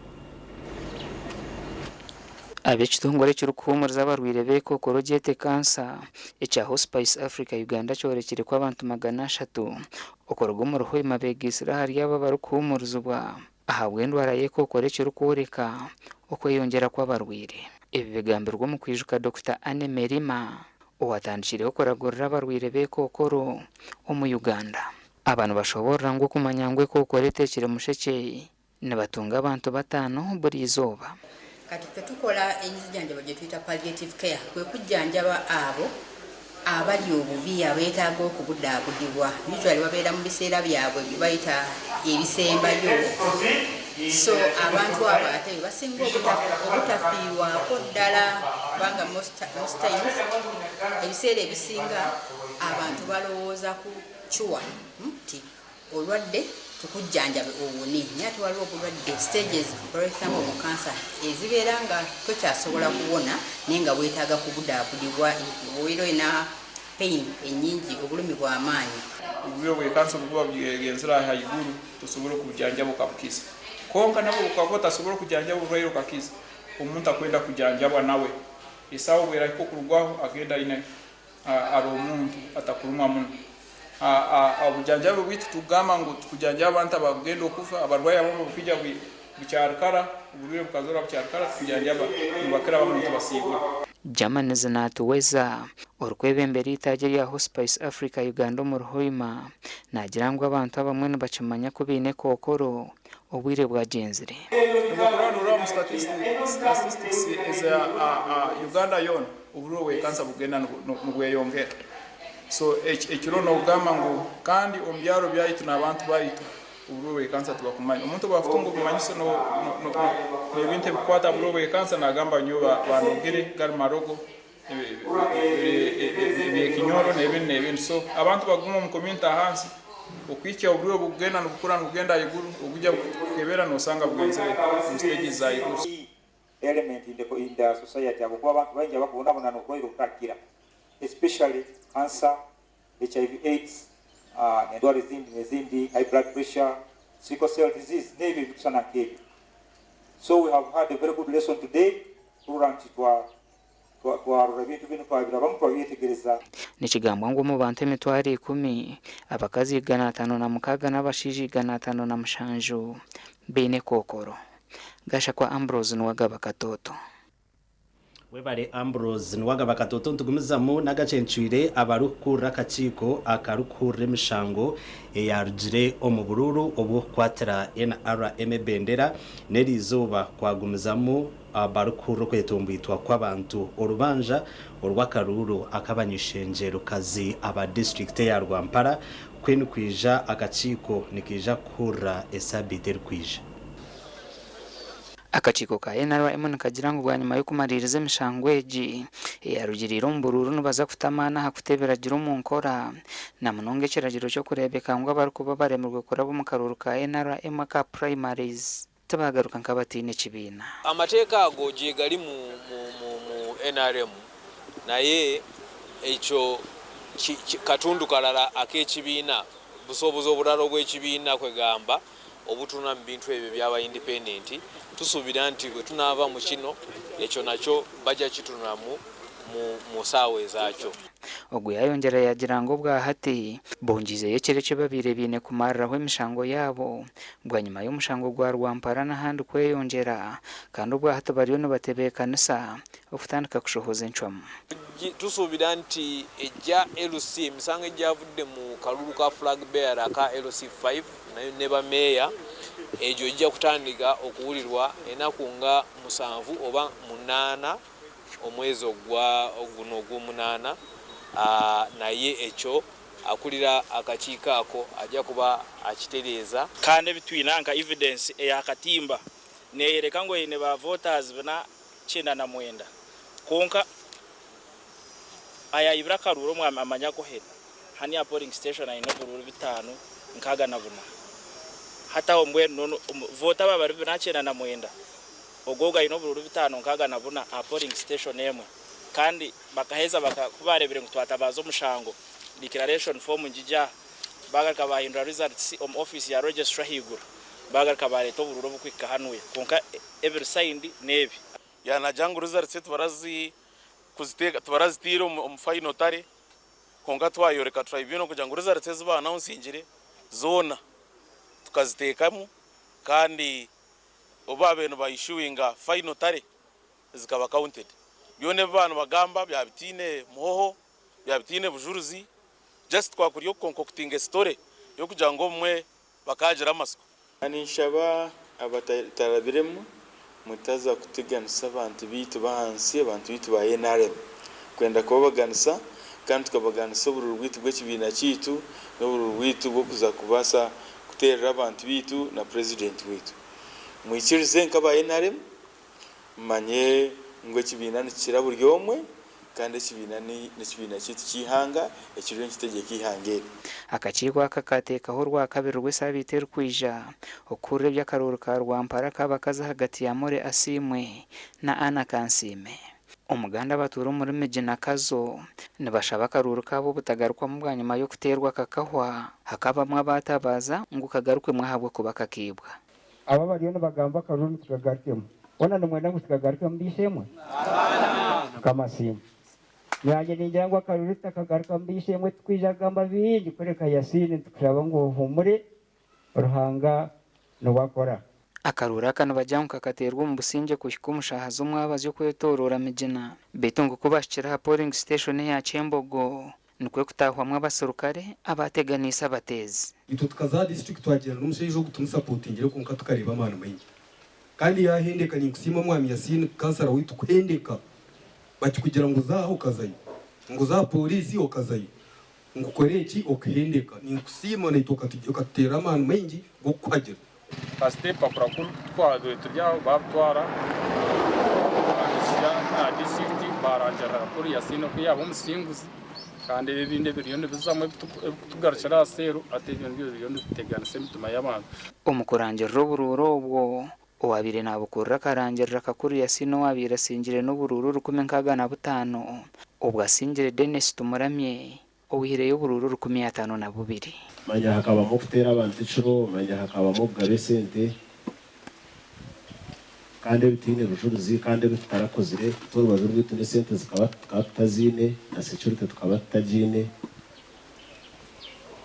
Ab'ekitongore ekirikuhuumuriza abarwaire b'ekokoro gyete kansa ekya Hospice Africa Uganda kyorekire ku abantu 300 okuruga omu ruhwema beegaitsire ahari abo abarikuhuumurizibwa ahabw'endwara y'ekokoro ekirikworeka okweyongyera kw'abarwaire. Ebi bigambirwe omu kwijuka Dr. Anne Merima owatandikireho kuragurira abarwaire b'ekokoro omu Uganda. Aba nibashoboorora ngu okumanya ngu ekokoro eteekire mushekye nibatunga abantu 5 buri izooba. Kati ffe tukola enzijanjaba gye tuyita palliative care, kwe kujjanjaba abo abali obubi abeetaaga okubudaabudibwa. Usually babeera mu biseera byabwe bye bayita ebisembayo. So abantu abo ate basinga obutafiibwako ddala kubanga most times ebiseera ebisinga abantu balowooza ku cure nti olwadde tukujjanjabe owone, naye ate waliwo obulwadde stages for example mu cancer ezibeera nga tokyasobola kuwona naye nga weetaaga kubudaabudibwa, obeera olina pain ennyingi, obulumi bw'amaanyi. Obulwire bwa kansa obukuba bwegenzere haiguru tosobola okubujanjaba okabukiza, konka nabwo bukaba otasobola okujanjaba obulwaire okakiza, omuntu akwenda kujanjabwa nawe esaawa bwerahika okurugwaho agenda aine ari omuntu atakurumwa muno. Obujanjabi bwitu tugamba ngu tukujanjaba abantu abagenda okufa, abarwayi abamu obukwija Bukyari kara, oburwaire bukazoorwa bukyari kara tukujanjaba nibakira abamwe nitubasiibura. Germany Zinatuweza, orikwebembera eitaagi erya Hospice Africa Uganda omuri Hoima, naagira ngu abantu abamwe nibakimanya ku baine ekookoro obwire bwagyenzire. Nibakora nooreba omu statistics eza Uganda yoona oburwaire bwa kansa bugenda nibweyongera. So ekiro nokugamba ngu kandi omu byaro byaitu n'abantu baitu oburwaire bwa kansa tibakumanya. Omuntu obu akutunga obumanyiso n'ebintu ebikukwata aha burwaire bwa kansa nagamba nyowe bandogire gari marogo, ebyekinyoro n'ebindi n'ebindi. So abantu baguma omu community ahansi okuhikya oburwaire bukugenda nibukura nibugenda ahaiguru ogujya kukebera nosanga bugenzire omu stages za ahaiguru. Element in the, in the society ahabw'okuba abantu baingi abakubonabona n'oburwaire obutakira especially cancer, HIV AIDS, n'endwara ezindi n'ezindi, high blood pressure, sickle cell disease n'ebyo ebirikushushana nk'ebyo. So we have had a very good lesson today kurora nti twa twarora ebintu binu twabirabamu twabyetegereza. Nikigambwa ngu omu bantu 100,000, abakazi 506 n'abashaija 507 baine ekookoro. Gashakwa Ambrose Nuwagaba Katoto. Webare Ambrose Nuwagaba Katoto. Nitugumizamu n'agacencwire abarikukurira akakiiko akarikuhurira emishango eyarugire omu buruuru obw'okukwatira NRM ebendera n'eriizooba kwagumizamu barikuhurira okwetomboitwa kw'abantu orubanja orw'akaruuru ak'abany'ishengyero-kazi aba disiturikiti eya Rwampara kwe nikwija akakiiko nikaija kuhurira esabiiti erikwija. Akakiiko ka NRM nikagira ngu bwanyima y'okumariiriza emishango egi eyarugiriire omu buruuru nibaza kuta amaani aha kuta ebiragiro omu nkora na munonga ekiragiro ky'okureebeka ngu abarikuba baremirwe kuraba omu karuuru ka NRM aka primaries tibagaruka nk'abataine kibiina. Amateeka ago gyegali mu mu nrm naye ekyo katundu kalala ak'ekibiina, busobozi obulala obw'ekibiina kwegamba obutunula mu bintu ebyo ebyaba independent, tusuubira nti bwetunaava mu kino ekyo nakyo bajja kitunulamu mu saawa ezaakyo. Ogu yayongyera yaagira ngu obwahati bongiizeyo ekiro eki babaire baine kumariraho emishango yaabo bwanyima y'omushango gwa Rwampara n'ahandi kweyongyera kandi obwahati bariyo nibatebeekanisa okutandika kushohoza encwamu. Tusuubira nti egya LC emisango egyavudde mu kalulu ka flag bearer aka LC5 ne bameeya egyo gijja kutandika okuwulirwa enaku nga 7 oba 8 omwezi ogwa guno ogw'omunaana naye ekyo akulira akakiiko ako ajja kuba akitereeza. Kandi ebi twine aha nka evidence eya katimba neyereka ngu eine ba voters 409 kwonka ayayibire akaruuru omwe amanya kuhena hani aha polling station aine oburuuru 564 hati aho mbwenu voter aba bari 409 ogwo ogwo aine oburuuru 564 aha polling station emwe kandi bakaheza baka kubarebire ngu twatabaza omushango declaration form ngigya bagaruka bahindura results omu office ya registrar ahaiguru bagaruka bareta oburuuru obukuhika hanuya kwonka ebiri signed nebi. Yanagira ngu results tibarazi kuziteeka tibaraziteire omu final tally kwonka twayoreka tribunal kugira ngu results ezi ba announcingire zoona tukaziteekamu kandi obu baabaire niba issuinga final tally zikaba counted. Byona ebi baaba nibagamba byaba bitaine muhoho, byaba bitaine bujurizi, just kwakuri okuconcoctinga story y'okugira ngu obumwe bakaagira amatsiko. Ninshaba abatarabiremu mutaza kuteganisa abantu baitu b'ahansi, abantu baitu ba NRM kwenda kubabaganisa kandi tukabaganisa obururu bwaitu bw'ekibiina kyaitu n'obururu bwaitu bw'okuza kubaasa kuteerera abantu baitu na purezidenti waitu. Mwikirize nk'aba NRM mumanye ngu ekibiina nikikira buri omwe kandi ekibiina n'ekibiina kyaitu ky'eihanga ekiriyo nikitegyeka eihanga eri. Akakiiko aka kateekaho orwakabiri rw'esaabiiti erikwija okuhurira eby'akaruuru ka Rwampara ak'abakazi ahagati ya Molly Asiimwe na Anna Kansiime. Omuganda abatuura omuri Migina Kazo nibashaba akaruuru kaabo obutagarukwamu bwanyima y'okuteerwa kakahwa hakabamu abaatabaaza ngu kagarukwemu ahabw'okuba kakiibwa. Aba bariyo nibagamba akaruuru nitukagarukemu. Hoona nimwenda ngu tukagarukemu b'eishe-emwe? Mukama asiimwe. Naanye ningira ngu akaruuru tutakagarukamu b'eishe-emwe titukwija kugamba bingi kureka Yasiini nitukushaba ngu ohuumure, Ruhanga niwe akora. Akaruuru aka nibagira ngu kakateerwa omu busingye kuhika omu shaaha z'omwabazyo okwetooroora Migina beitu ngu ku baahikire aha polling station eya Kyembogo nikwo kutaahwamu abaserukare abaateganiise abateezi. Itwe tukaza aha disiturikiti twagyenda n'omushaija ogu tumusapotingire kwonka tukareeba amaani maingi kandi yaahendeka. Ninkusiima Mwami Yasin kansara waitu kuhendeka bakikugira ngu za aha okazayo, ngu za aha pooriisi okazayo, ngu kora eki okahendeka. Ninkusiima naitwe okatuteera amaani maingi g'okukuhagira. Kasita ebipapura ku twabaire turi aho baabitwara baabihitsya aha disiturikiti baarangirira Kakuru Yasin oku yaaba omusinguzi kandi ebi ebindi ebiriyo nibizamu ebikutugarukira aha seeru hati ebyo nibyo biriyo nibiteganisa emitima y'abantu. Omu kurangirira oburuuru obwo, owaabaire naabukurira akarangirira Kakuru Yasin owaabaire asingire n'oburuuru 1065 obwo asingire Denis Tumuramye Owihireyo oburuuru 52. Manya hakabamu okuteera abantu ekiro, manya hakabamu okugaba esente, kandi ebitaine bujurizi kandi ebi tutarakozire. Itwe orubaju rwaitu n'esente zikaba tukaba tutaziine na security tukaba tutagiine.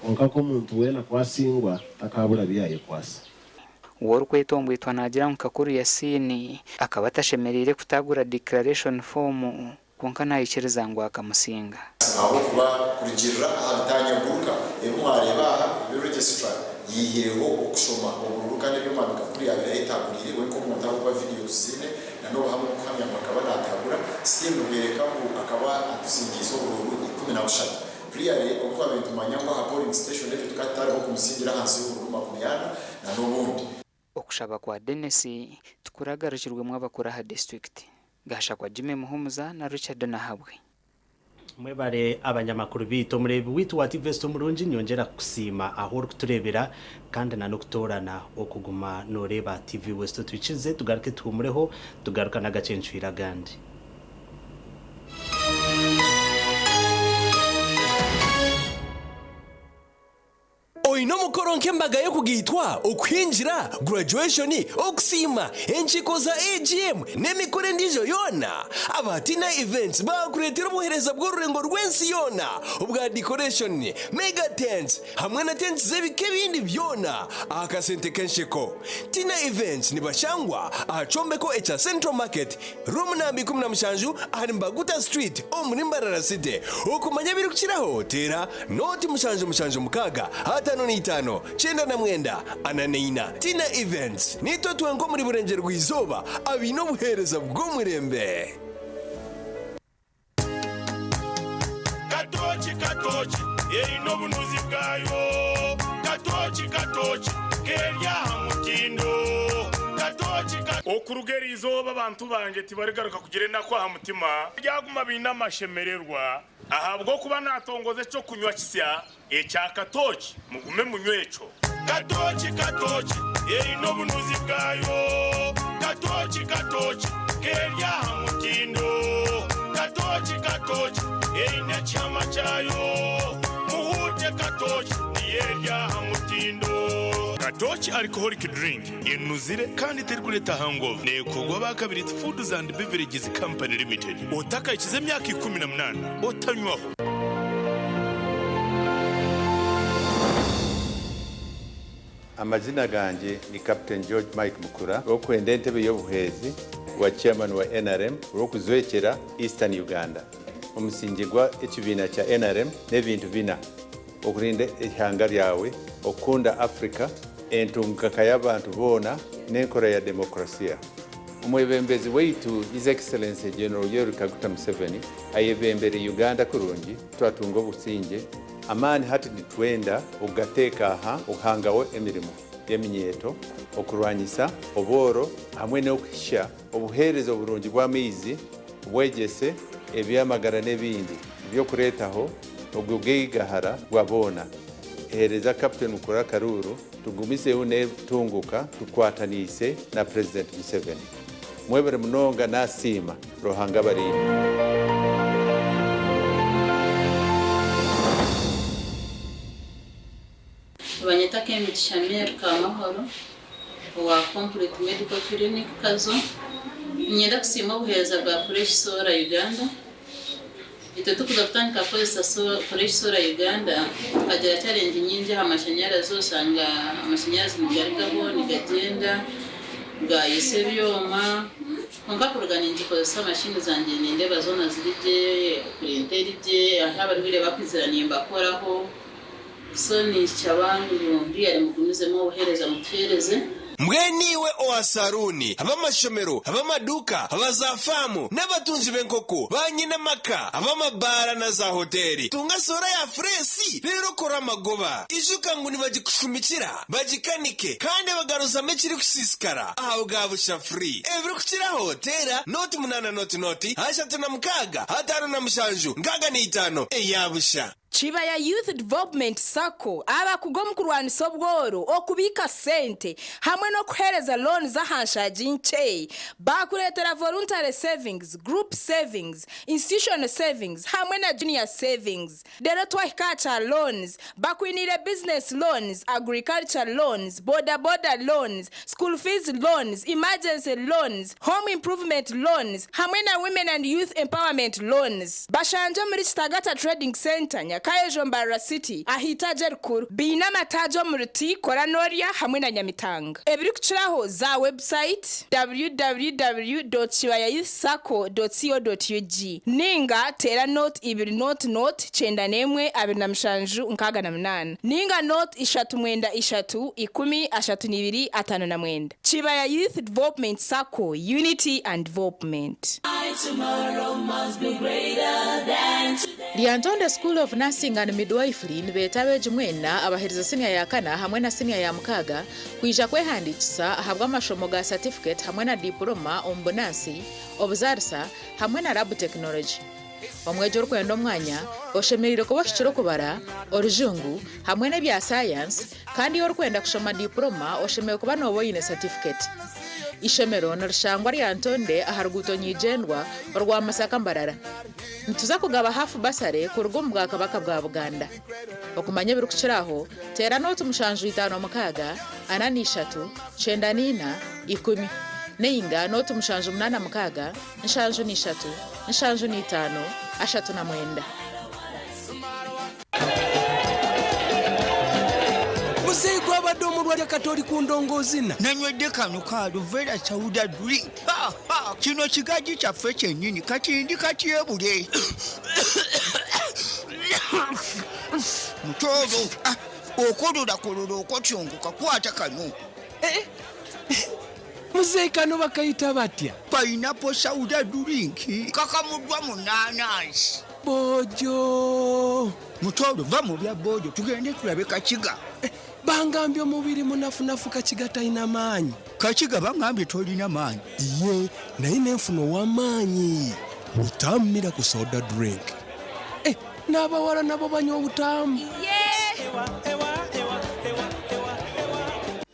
Kwonka k'omuntu weena ku asingwa, takaabura bi yaayekwasa. W'orikwetombwitwa naagira ngu Kakuru Yasin akaba atashemereire kutaagura declaration form Kwonka naikiriza ngu akamusinga. Ahabw'okuba kurugiirira aha bitanyaguruka ebi mwareeba aha, ebi Registrar yaihireho okushoma obururu kandi ebi Omwami Kakuru yaabaire ayetaguriire we nk'omuntu ahabw'okuba vidiyo tuziine na n'obuhame obukuhamya ngu akaba naatagura still nibwereka ngu akaba atusingiize obururu 13. Really obu twabaire nitumanya ngu aha polling station egyo tukaba tutariho kumusingira ahansi y'obururu 40 na n'obundi. Okushaba kwa Denis tikuragarukirwemu abakuru aha disiturikiti. Gashakwa Jimmy Muhumuza na Richard Nahabwe. Mwebare abanyamakuru baitu. Omureebi waitu wa TV West omurungi, nyongyera kukusiima ahu orikutureebera kandi na n'okutoorana okuguma nooreeba TV West. Otwikirize tugaruke tuhuumureho, tugaruka n'agacencwire agandi. Oine omukoro nk'embaga y'okugaitwa, okuhingira, graduation, okusiima, enkiiko za AGM n'emikoro endiijo yoona? Aba Tina Events baakureetera obuheereza bw'orurengo rw'ensi yoona obwa decoration, mega tents hamwe na tents z'ebika ebindi byona aha kasente k'ensheko. Tina Events nibashangwa aha kyombeko ekya Central Market, Room namba 17 ahari Mbaguta Street omuri Mbarara City. Okumanya ebirikukiraho teera Nooti 776 55 99 44. Tina Events, Niitwe twenka omuri Burengyerwa-izooba abaine obuheereza bw'omurembe. Katooki katooki eine obunuzi bwayo Katooki katooki keri aha mutindo Katooki ka. Okuruga eri izooba abantu bangye tibarigaruka kugira enaku aha mutima, baryaguma baine amashemererwa. Ahabw'okuba naatongoza eky'okunywa kisya ekya katooki, mugume munywe ekyo. Katooki katooki eine obunuzi bwayo, Katooki katooki keri aha mutindo, Katooki katooki eine ekihama kyayo, Muhuute katooki niyo eri aha mutindo. Katooki Alcoholic Drink enuzire kandi terikureeta hangover. Neekorwa aba Kabirizi Foods and Beverages Company Limited. Otakahikize emyaka 18 otanywaho. Amazina gangye ni Captain George Mike Mukura, orikwenda entebe y'obuhwezi bwa Chairman wa nrm orikujwekyera Eastern Uganda. Omusingye gwa ekibiina kya nrm n'ebintu bina, Okurinda eihanga ryawe, okukunda Africa, entunguka y'abantu boona n'enkora ya democracia. Omwebembezi waitu His Excellency General Yoweri Kaguta Museveni ayebembere Uganda kurungi twatunga obusingye, amaani hati nitwenda okugateeka aha okuhangaho emirimo y'eminyeeto, okurwanyisa obworo hamwe n'okuhisya obuheereza oburungi bw'amaizi, obwegyese, eby'amagara n'ebindi by'okureetaho ogugaigahara bwa boona. Heereza Captain Mukura akaruuru tugumizeho n'entunguka tukwataniise na Purezidenti Museveni. Mwebare munonga nasiima. Ruhanga abarinde. Nibanyeta Kemigisha Mary Kamahoro owa Complete Medical Clinic Kazo. Niinyenda kusiima obuheereza bwa Fresh Solar Uganda. Itwe turikuza kutandika kukozesa Fresh Solar Uganda tukagira challenge nyingi aha mashanyarazi oshanga amashanyarazi nigarugaho nigagyenda. Bwayisa ebyoma kwonka kuruga ningikozesa mashini zangye nindeeba zoona ziri gye, purinta eri gye, ahu abarwaire bakwizira nimbakoraho so ninshaba ngu really mugumizemu obuheereza mutuheereze. Mbwenu iwe owa saruuni, ab'amashomero, ab'amaduuka, aba za faamu, n'abatungi b'enkoko, ba nyinamaka, ab'amabaara na za hoteeri, tunga soora ya fureesi reero okore amagoba. Ijuka ngu nibagikushumikira, bagikanike, kandi bagaruzamu ekirikusiisikara aha bwa busha free. Ebirikukiraho, teera nooti munaana nooti nooti, 36, 57, 65 eya busha. Kibaya Youth Development Sacco abakugu omu kurwanisa obworo, okubiika sente hamwe n'okuheereza loans aha nshaagi nkye. Baakureetera Voluntary Savings, Group Savings, Institutional Savings hamwe na Junior Savings. Reero twahika aha kya loans, bakwiniire Business Loans, Agriculture Loans, Boda Boda Loans, School Fees Loans, Emergency Loans, Home Improvement Loans hamwe na Women and Youth Empowerment Loans. Bashangye omuri Kitagata Trading Centre, Nyakayejo Mbarara City, aha itaagi erikuru. Baine amataagi omuri Ti, Kora Norya hamwe na Nyamitanga. Ebirikukiraho za website www.kibayayouthsacco.co.ug ninga teera 0 2 0 0 91 27 68 ninga 0 3 9 3 10 32 59. Kibaya Youth Development Sacco, Unity and Development. Lyantonde School of Nursing and Midwifery nibeeta abeegi mwena abaheereza siniya ya kana hamwe na siniya ya mukaaga kwija kwehandiikisa ahabw'amashomo ga certificate hamwe na diploma omu bunansi, obuzaarisa hamwe na lab technology. Omwegi orikwenda omwanya oshemereire kuba ohikire okubara, orujungu hamwe n'ebya sayansi kandi orikwenda kushoma diploma oshemereire kuba nooba oine certificate. Ishomero nirishangwa Lyantonde aha ruguuto nyigyendwa orwa Masaka Mbarara. Nituza kugaba hafu basare kuruga omu Bwakabaka bwa Buganda. Okumanya ebirikukira aho, teera nooti 756 43 94 10 ninga nooti 786 73 75 39. Muzeeyi gwabadde omulwadde kati oli ku ndongoozina. Nanywedde kano ka Aluvera Sauda drink. Ha, ha, kino kigaji kyaffe kyennyini kati ndi katyebule. Mutooro, ah, okololakololo okotyongoka kwata kano. Eh, muzeeyi kano bakayita batya? Pineapple Sauda drink kakamuddwa mu naanansi. Bojo. Mutooro va mu bya bojo tugende tulabe Kakiga. Eh, bangambye omubiri munafunafu Kakiga talina maanyi. Kakiga bangambye tolina maanyi. Ye, naye nenfuna ow'amaanyi. Butamu Miracle Soda Drink. Eh, n'abawala nabo banywa obutamu.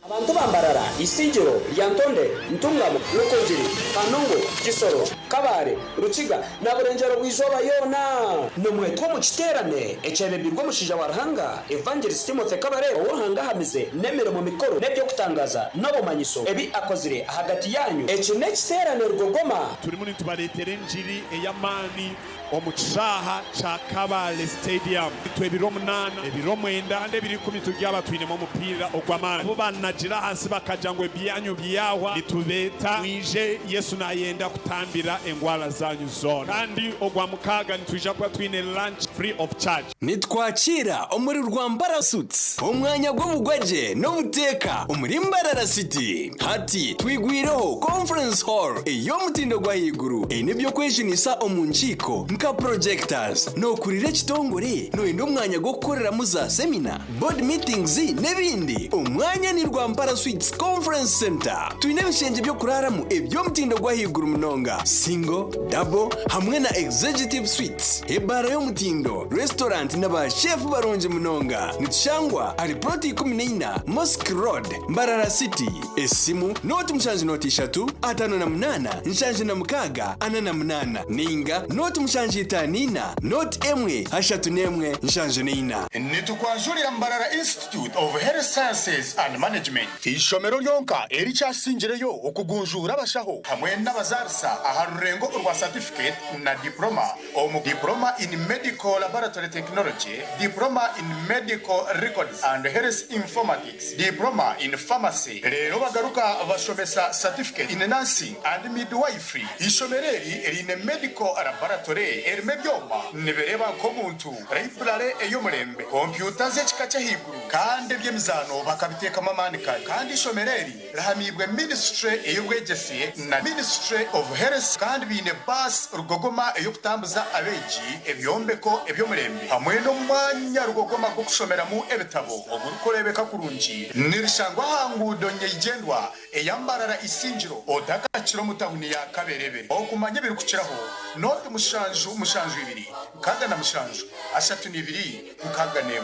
Abantu ba Mbarara, Isingiro, Lyantonde, Ntungamo, Rukungiri, Kanungu, Kisoro, Kabare, Rukiga na Burengyero bw'izooba yoona. Nimwetwa omu kiteerane ekyebembirwe omushaija wa Ruhanga Evangelist Timothy Kabare ou Ruhanga ahamize n'emirimo mikuru n'eby'okutangaza n'obumanyiso ebi akozire ahagati yaanyu. Eki n'ekiteerane rugogoma. Turimu nitubareetera engiri ey'amaani omu kishaaha kya Kabale Stadium. Itwe ebiro 8, ebiro 9 kandi ebiro 10 turyaba twinemu omupiira ogw'amaani. Abu banagira ahansi bakagira ngu ebyanyu byahwa, nitubeeta mwije Yesu nayenda kutambira engwara zanyu zoona. Kandi ogwa mukaaga nitwija kuba twine lunch free of charge. Nitwakira omuri Rwampara Suites omwanya gw'obugwagye n'obuteeka omuri Mbarara City. Hati twigwireho Conference Hall ey'omutindo gw'ahaiguru eine eby'okwejunisa omu nkiiko nka projectors. Nookurira ekitongore nooyenda omwanya gw'okukoreramu za semina, board meetings n'ebindi? Omwanya ni Rwampara Suites Conference Centre. Twine ebishengye by'okuraaramu eby'omutindo gw'ahaiguru munonga, single, double hamwe na executive suites, ebaara y'omutindo, restaurant na ba chef barungi munonga. Nitushangwa ahari plot 14 Mosque Road, Mbarara City. Esimu nooti 7 nooti 3 58 76 48 ninga nooti 7 5 4 nooti 1 31 74. Nitukwanjurira Mbarara Institute of Health Sciences and Management, eishomero ryonka erikyasingireyo okugunjuura abashaho hamwe n'abazaarisa aha. rurengo orwa certificate na diploma omu diploma in medical laboratory technology, diploma in medical records and health informatics, diploma in pharmacy. Reero bagaruka bashomesa certificate in nursing and midwifery. Ishomero eri riine medical laboratory erimu ebyoma nibireeba nk'omuntu, library ey'omurembe, kompyuta z'ekika ky'ahaiguru kandi eby'emizaano bakabiteekamu amaani kare. Kandi ishomero eri rihamiibwe ministry ey'obwegyese na ministry of health kandi baine bus rugogoma ey'okutambuza abeegi, ebyombeko eby'omurembe hamwe n'omwanya rugogoma gw'okushomeramu ebitabo ogurikureebeka kurungi. Nirishangwa aha nguudo nyeigyendwa eya Mbarara Isingiro otakakira omu tawuni ya Kaberebere. Okumanya ebirikukiraho, nooti 772 67 32 61.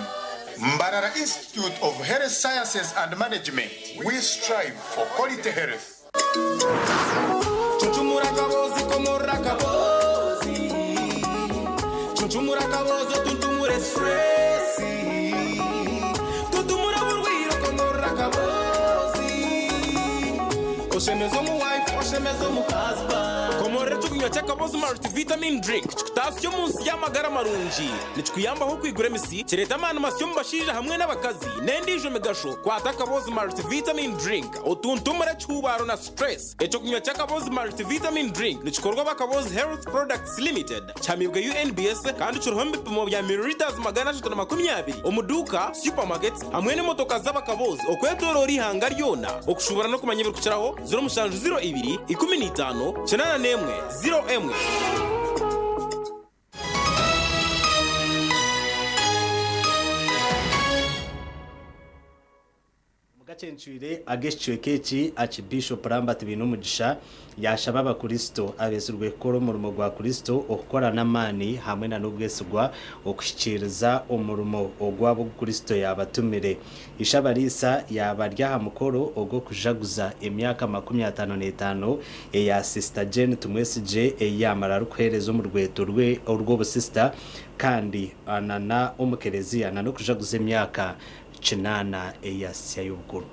Mbarara Institute of Health Sciences and Management, we strive for quality health. Cuncumura akabozi komorora akabozi Cuncumura akabozi otuntumure stress Tuntumura oburwire okomorora akabozi Oshemeze omu wife oshemeze omu husband Komorora ekyokunywa ky'akabozi Multivitamin Drink kikutaasya omu nsi y'amagara marungi. Nikikuyambaho okwigura emisi, kireeta amaani masya omu bashaija hamwe n'abakazi, n'endiijo migasho. Kwata akabozi Multivitamin Drink otuntumure ekihuubaaro na stress. Ekyokunywa ky'akabozi Multivitamin Drink nikikorwa aba Kabozi Health Products Limited, kihamiibwe UNBS kandi kiriho omu bipimo bya millilitres 320 omu duuka, supermarkets hamwe n'emotoka z'abakabozi okwetooroora eihanga ryona. Okushuubura n'okumanya ebirikukiraho, 0702 15 81 01. Omugacencwire ag'ekicweka eki, Archbishop Lambert Bainomugisha yashaba abakristo abeetsirwe kukora omurimo gwa Kristo okukora n'amaani hamwe na n'obwesigwa okuhikiiriza omurimo ogwabo ogu Kristo yaabatumire. Ishe-abariisa yaaba ari aha mukoro ogw'okujaguza emyaka 55 eya Sister Jane Tumwesigye ei yaamara arikuheereza omu rweto rwe orw'obusisita kandi na omu kereziya na n'okujaguza emyaka 80 eya sisya y'obukuru.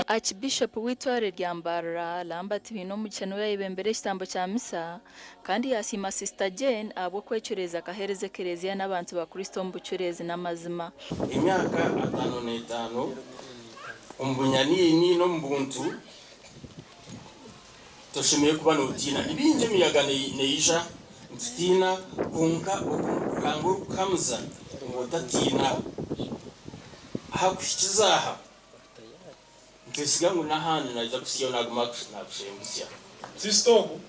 Archbishop w'eitware rya Mbarara, Lambert Bainomugisha niwe yayebembera ekitambo kya misa kandi yasiima Sister Jane ahabw'okwecureeza akaheereza ekereziya n'abantu ba Kristo omu bucureezi n'amazima. Emyaka 55 omu bunyaniini n'omu buntu toshemereire kuba nootiina. Ni bingi emiyaga neija nitutiina kwonka ogu Ruhanga orikuhamiza ngu otatiina. Aha kuhikiza aha nitwesiga ngu n'ahandi naija kusigayo naaguma naakushembusya. Sister ogu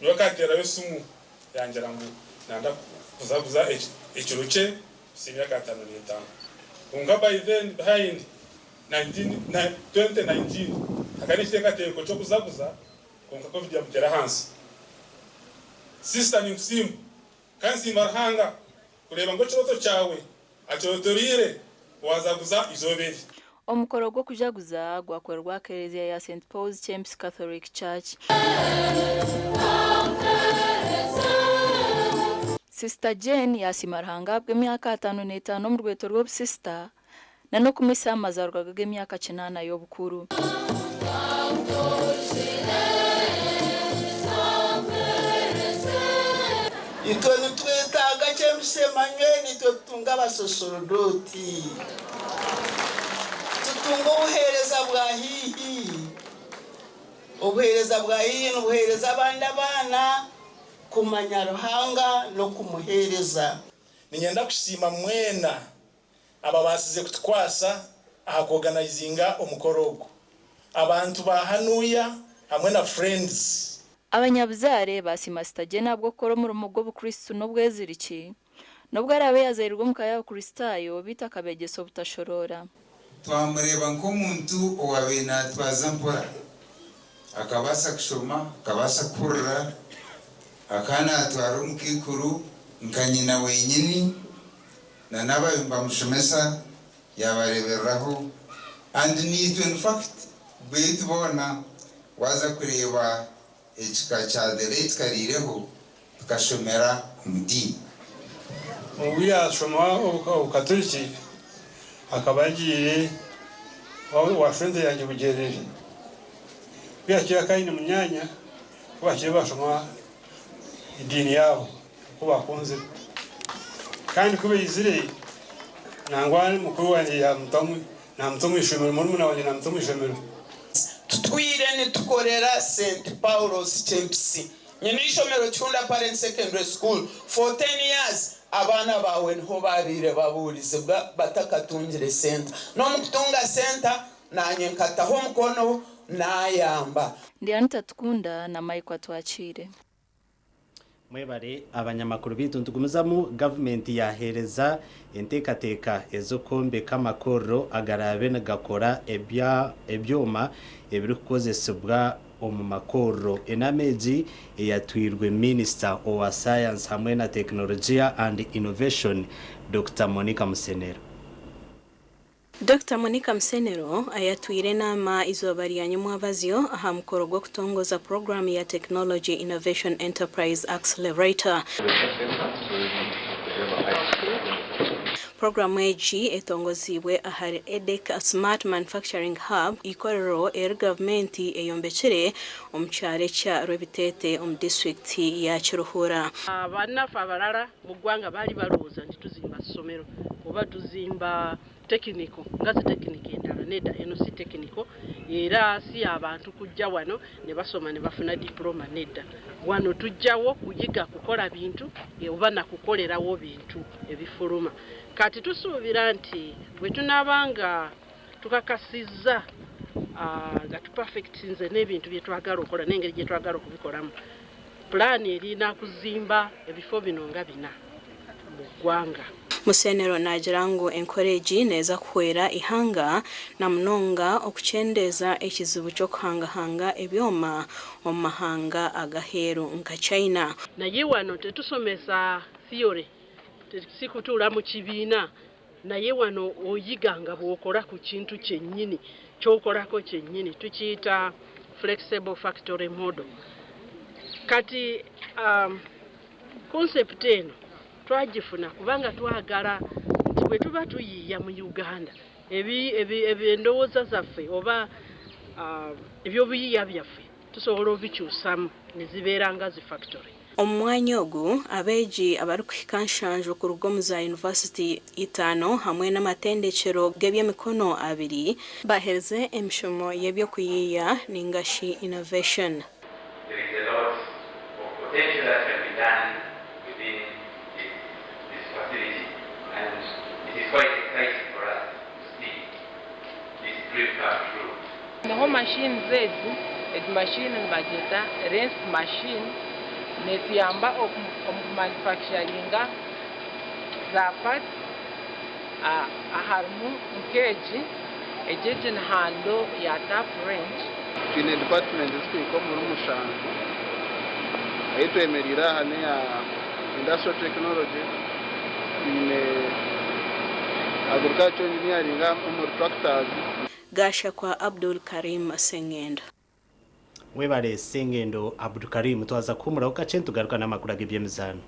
niwe akanteeraho esimu yangira ngu nanda kuzaguza ekiro kye ky'emyaka 55. Kwonka by then behind 2019 akaba aine ekiteekateeko ky'okuzaguza kwonka Covid yamuteera ahansi. Sister ninkusiima kandi nsiima Ruhanga kureeba ngu ekirooto kyawe akirootoreire waazaguza eizooba eri. Omukoro gw'okujaguza gwakorerwa aha kereziya ya St Paul's Kyempisi Catholic Church. Sister Jane yasiima Ruhanga ahabw'emyaka 55 omu rweto rw'obusisita na n'okumwitsya aha mazaarwa ge g'emyaka 80 y'obukuru. Itwe nitwetaaga Kyempisi Emmanuel itwe tutunge abasosorodooti, tutunge obuheereza bwa haihi. Obuheereza bwa haihi nibuheereza abandi abaana kumanya Ruhanga n'okumuheereza. Niinyenda kusiima mwena ababaasize kutukwasa aha kuorganizinga omukoro ogu. Abantu ba hanuya hamwe na friends. Abanyabuzaare baasiima Sister Jane ahabw'okukora omurimo gw'obukristo n'obweziriki, n'obu araabe yaazairwe omu ka y'Abakristaayo beitu akabeegyesa obutashoroora. Twamureeba nk'omuntu owaabaire naatwaza mpora. Akabaasa kushoma, akabaasa kuhurira, akaba naatwara omukaikuru nka nyina wenyini, na n'abaabaire nibamushomesa yaabareebereraho and naitwe in fact beitu boona waaza kureeba ekika kya the late Kariireho tukashomera omu diini. Obu yaashoma Obukaturiki, akaba agiire Wa friend yange Bugerere kuyakira akaine munyanya kubakire bashoma ediini yabo uko bakunze kandi kubaizire nangwa mukuru wange yamutamu namuta omu ishomero, murumuna wange namuta omu ishomero. Tutwire nitukorera St Paulos Kempisi nyine ishomero Kihunda Parent Secondary School for 10 years. Abaana baawe niho babaire babuurizibwa batakatungire senta. N'omukutunga senta nanye nkataho omukono nayamba. Ndi Anita Tukunda na Mike Atwakiire. Mwebare abanyamakuru bitu, nitugumizamu. Gavumenti yaheereza enteekateeka ez'okwombeka amakorero agaraabe nigakora ebyoma ebirikukozesebwa omu makorero. Enaama egi eyatwirwe minisita owa sayansi hamwe na tekinologiya and innovation, Dr Monica Musenero. Dr Monica Musenero ayatwire enaama izooba rya nyomwabazyo aha mukoro gw'okutongoza puroguramu ya Technology Innovation Enterprise Accelerator. Puroguramu egi etongoziibwe ahari EDEC Smart Manufacturing Hub, eikorero eri gavumenti eyombekire omu kyaro ekya Rwebitete omu disiturikiti ya Kiruhura. Bannaffe abalala mu ggwanga baali balowooza nti tuzimba ssomero oba tuzimba tekiniko nga zi tekiniko endala. Nedda, eno si tekiniko era si abantu kujja wano ne basoma ne bafuna diploma. Nedda, wano tujjawo kuyiga kukola bintu oba nakukolerawo bintu ebifuluma. Kati tusuubira nti bwe tunaaba nga tukakasizza nga tupafekitinze n'ebintu bye twagala okukola n'engeri gye twagala okubikolamu, pulaani erina kuzimba ebifo bino nga bina mu ggwanga. Musenero naagira ngu enkora egi neeza kuhwera eihanga na munonga okukyendeeza ekizibu ky'okuhangahanga ebyoma omu mahanga ag'aheeru nka China. Naye wano tetusomesa theory, si kutuula mu kibiina, naye wano oyiga nga bw'okola ku kintu kyennyini ky'okolako kyennyini, tukiyita flexible factory model. Kati concept eno twagifuna kubanga twagala nti bwe tuba tuyiiya mu Uganda, endowooza zaffe oba ebyobuyiiya byaffe tusobola obikyusamu ne zibeera nga zi factory. Omu mwanya ogu, abeegi abarikuhika 70 kuruga omu za yunivasiti 5 hamwe n'amatendekyero g'ebyemikono 2 baaherize emishomo y'ebyokuyiiya ningashi innovation. There is a lot of potential that can be done within this facility, and it is quite exciting for us to see this dream come true. Niho machines ezi, ezi machine nibagyeta rinse machine, netuyamba omu kumanufacturinga za parts, harimu nk'egi, egi ni handle ya tap wrench. Twine department zikuhika omuri 7. Ahi twemereire aha neya industrial technology, twine agriculture engineering omuri tractors. Gashakwa Abdul Karim Sengendo. Webale Sengendo Abdulkarim. Twaza kuhumuraho kakye, nitugaruka n'amakuru ag'ebyemizaano.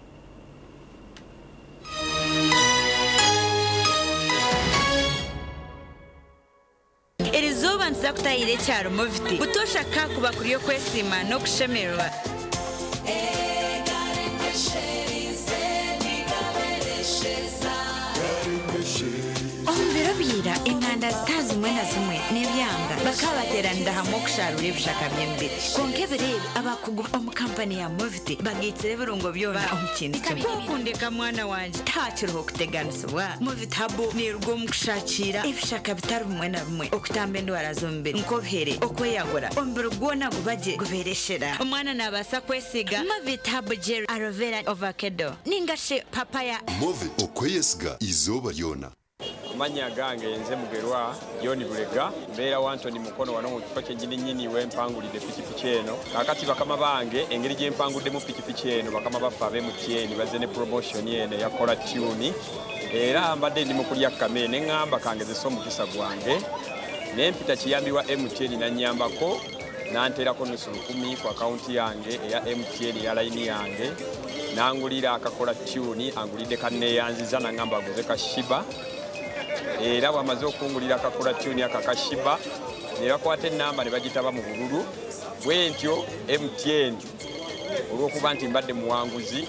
Erizooba nituza kutahira ekyaro Moviti. Butosha kakuba kuri okwesiima n'okushemererwa. Omu biro bya ira, enganda zitari zimwe na zimwe n'ebyanga bakaba bateeranira hamwe okusharura ebishaka by'emibiri. Kwonka ebiro ebi, abakugu omu kampani ya Moviti bagaitsire ebirungo byona omu kintu kimwe. Kwokundeka mwana wangye, tihakiriho kuteganisibwa. Moviti Habo neeruga omu kushakiira ebishaka bitari bimwe na bimwe, okutamba endwara z'omubiri nk'obuhere, okweyagura, omubiri gwona gubagye gubeereshera. Omwana naabaasa kwesiiga Moviti Habo Gel Aloe Vera Avocado ninga shi Papaya. Movit, okweyesiga izooba ryona. Amannya gange nze Mugerwa John Bulega, mbeera Wantoni Mukono, wano mu kifo kyennyini nnyini wempangulidde pikipiki eno. Kaakati bakama bange, engeri gye mpanguddemu pikipiki eno, bakama baffe ab'e MTN bazze ne promotion eno eya caller tune, era mbadde ndi mu kulya kame ne ŋŋamba kangezese omukisa gwange ne mpita kiyambi wa MTN, nannyambako nanteerako nusu lukumi ku akawunti yange eya MTN eya layini yange, nangulira aka caller tune. Angulidde kanneeyanziza, naŋŋamba aguze ka Shiba. Era bwamaze okungulira akakula tuni akakashiba ne bakwata enamba ne bagitaba mu bululu. Bwentyo MTN olw'okuba nti mbadde muwanguzi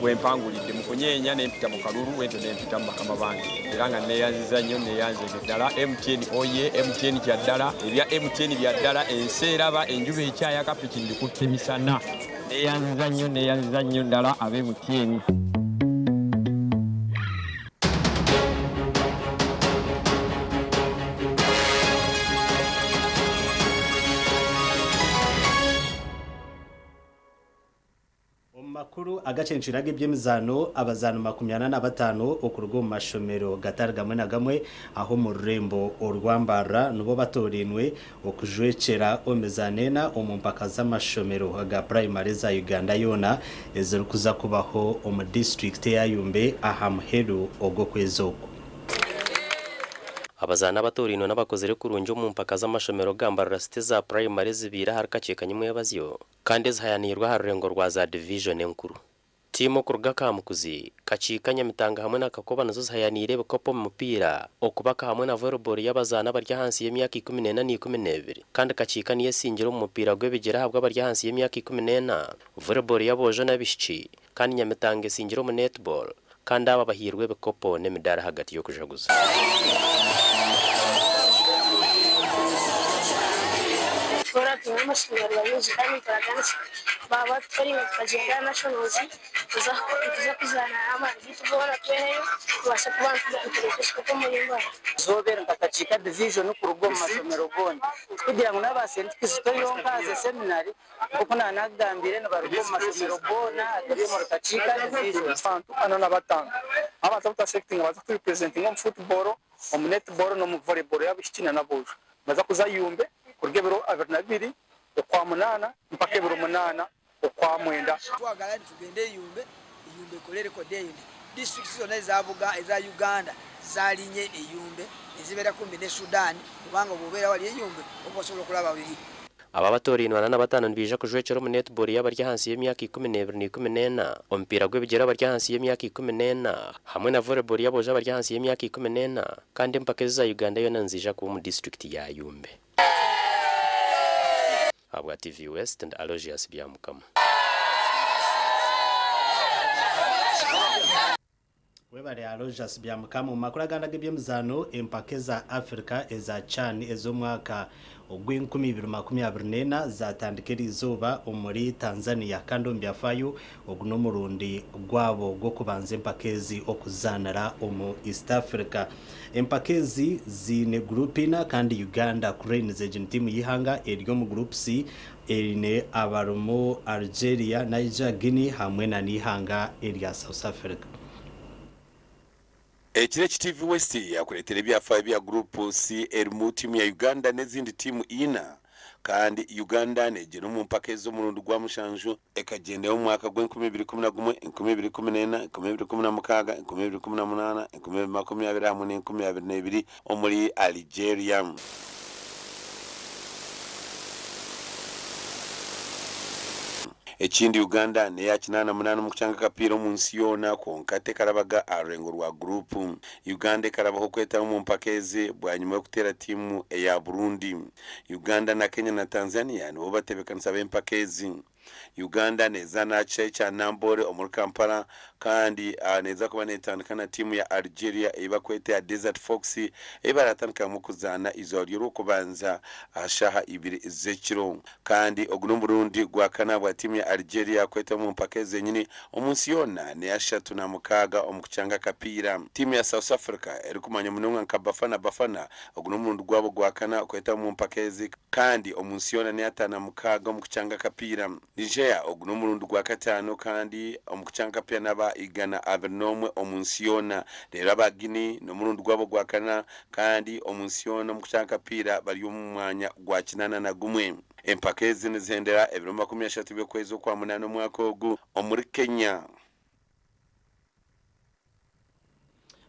wempangulidde mu kunyeenya nempita mu kalulu, bwentyo nempita mu bakama bange era nga neeyanziza nnyo, neeyanzeege ddala. MTN oye, MTN kya ddala, ebya MTN bya ddala, ensi eraba enjuba ekyayaka, piki ngikutte misana. Neeyanziza nnyo, neeyanziza nnyo ddala abe MTN. Omu makuru agacencwire ag'ebyemizaano, abazaani 45 okuruga omu mashomero gatari gamwe na gamwe aho omu rurembo orwambarra nibo batoorainwe okujwekyera omu mizaano ena omu mpaka z'amashomero ga purayimari za Uganda yoona ezirikuza kubaho omu disiturikiti eya Yumbe aha muheru ogw'okwezi oku. Abazaani abatorainwe n'abakozire kurungi omu mpaka z'amashomero ga Mbarara City za purayimari ezibaire ahari Kakyeka Nyimwebazyo kandi ezihayanirwe aha rurengo rwa za divijoni enkuru. Tiimu okuruga Kamukuzi, Kakiika, Nyamitanga hamwe na Kakoba nizo zihayaniire ebikopo omu mupiira, okubaka hamwe na volleyball y'abazaani abari ahansi y'emyaka 14 na 12 kandi Kakiika niyo esingire omu mupiira gw'ebigyere ahabw'abari ahansi y'emyaka 14, volleyball y'aboojo n'abaishiki kandi Nyamitanga esingire omu netball kandi aba bahairwe ebikopo n'emidaara ahagati y'okujaguza. Tukora twine amashemererwa mingi kandi nituraganisa baaba batutoraine tukagyenda aha nationals nituza kuzaana n'amaani gaitu goona tweheyo tubaase kuba nitureeta ekikopo omuri Mbarara. Zobere nka Kakiika division kuruga omu mashomero goona tikugira ngu n'aba St Kizito yonka as a seminary, nk'oku naanagambire nibaruga omu mashomero goona agari omuri Kakiika division. Abantu 45 abantu abu twaselectinga baza kuturepresentinga omu football, omu netball n'omu volleyball y'abaishiki n'aboojo. Baza kuza Yumbe kuruga ebiro 22 okwa munaana mpaka ebiro 8 okwa mwenda. Twagala nti tugende e Yumbe, Yumbe ekore record eyindi. Districts zonna eza Uganda zalinye e Yumbe nezibeera kumpi ne Sudan, kubanga bw'obeera wali e Yumbe oba osobola okulaba biri. Aba abatorainwe 45 nibaija kujwekyera omu netball y'abari ahansi y'emyaka 12 na 14, omupiira gw'ebigyere abari ahansi y'emyaka 14 hamwe na volleyball y'aboojo abari ahansi y'emyaka 14 kandi empaka ezi za Uganda yoona niziija kuba omu disitulikiti ya Yumbe. Ahabwa TV West ndi Aloysius Byamukama. Webare Aloysius Byamukama. Omu makuru agandi ag'ebyemizaano, empaka eza Africa eza CHAN ez'omwaka ogw'e2024 zatandika eriizooba omuri Tanzania kandi omu byafaayo ogu n'omurundi gwabo gw'okubanza empaka ezi okuzaanira omu East Africa. Empaka ezi ziine gurupu ina kandi Uganda Cranes egi ni tiimu y'eihanga eri omu gurupu C eine abarimu Algeria, Niger, Guinea hamwe na n'eihanga erya South Africa. Ekiro eki TV West yakureetera ebyafaayo bya Group C erimu tiimu ya Uganda n'ezindi tiimu ina. Kandi Uganda neegyenda omu mpaka ez'omurundi gwa mushanju, ekagyendayo omu mwaka gw'enkumi ibiri ikumi na gumwe, enkumi ibiri ikumi n'ena, enkumi ibiri ikumi na mukaaga, enkumi ibiri ikumi na munaana, enkumi ibiri makumi abiri hamwe n'enkumi abiri n'ebiri omuri Algeria. Ekindi Uganda n'eya kinaana munaana omu kukyanga akapiira omu nsi yoona kwonka tekarabaga aha rurengo rwa guruupu. Uganda ekarabaho okwetaba omu mpaka ezi bwanyima y'okuteera tiimu eya Burundi. Uganda na Kenya na Tanzania nibo batebeekanisa b'empaka ezi. Uganda neezaana aha kishaayi kya Namboole omuri Kampala kandi neeza kuba neetandika na tiimu ya Algeria ei barikweta eya Desert Fox ei baratandikamu kuzaana eizooba ry'orwokubanza aha shaaha ibiri z'ekiro. Kandi ogu n'omurundi gwa kana bwa tiimu ya Algeria kwetaba omu mpaka ezi zenyini omu nsi yoona n'eya ashatu na mukaaga omu kukyanga akapiira. Tiimu ya South Africa erikumanywa munonga nka Bafana Bafana ogu n'omurundi gwabo gwa kana okwetaba omu mpaka ezi kandi omu nsi yoona n'eya ataano na mukaaga omu kukyanga akapiira. Niger ogu n'omurundi gwa kataano kandi omu kukyanga akapiira n'aba 121 omu nsi yoona. Reero aba Guinea n'omurundi gwabo gwa kana kandi omu nsi yoona omu kukyanga akapiira bari omu mwanya gwa 81. Empaka ezi nizihendera ebiro 30 by'okwezi okwa munaana omwaka ogu omuri Kenya.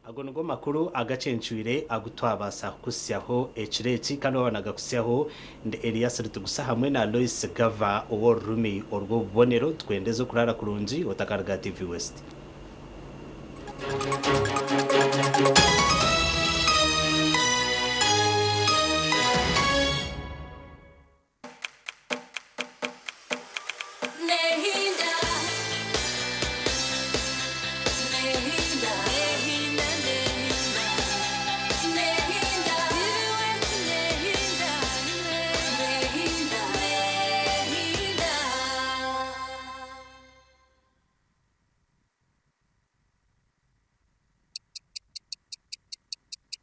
Ago nigo makuru agacencwire agu twabaasa kukusyaho ekiro eki kandi waaba nagakusyaho ndi Elias Ritugusa hamwe na Lois Gava ow'orurumi orw'obubonero. Tukwendeze okurara kurungi otakaruga TV West.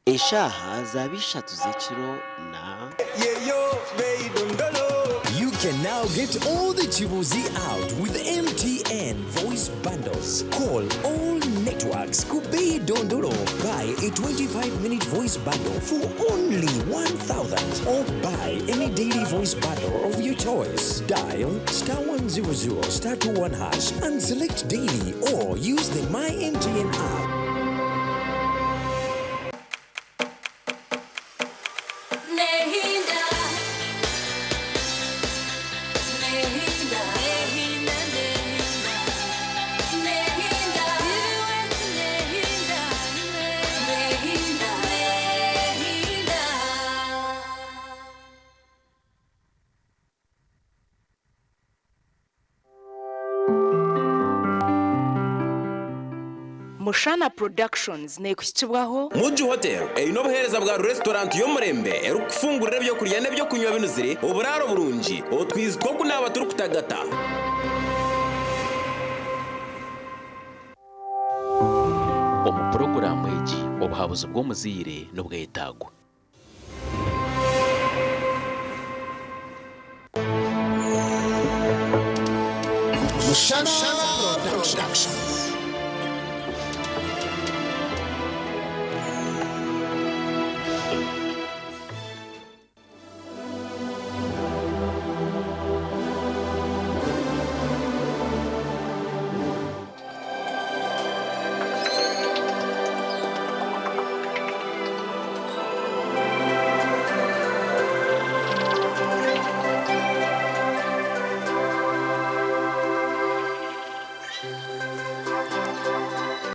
Eshaaha zaba 3 z'ekiro na You can now get all the Chibuzi out with MTN voice bundles. Call all networks. Kubei Dondolo. Buy a 25-minute voice bundle for only 1,000 or buy any daily voice bundle of your choice. Dial star 100 star 21 hash and select daily or use the My MTN app. Nehinda, Nehinda, Nehinda, Nehinda, Nehinda, Nehinda, Nehinda. Mushana Productions neekuhikibwaho Muji Hotel erina obuheereza bwa restaurant y'omurembe erikufungurira ebyokurya n'ebyokunywa binuzire, oburaaro burungi, otwizi tw'okunaaba turikutagata. Omu puroguraamu egi obuhabuzi bw'omuzaire nibwetagwa. Mushana Production.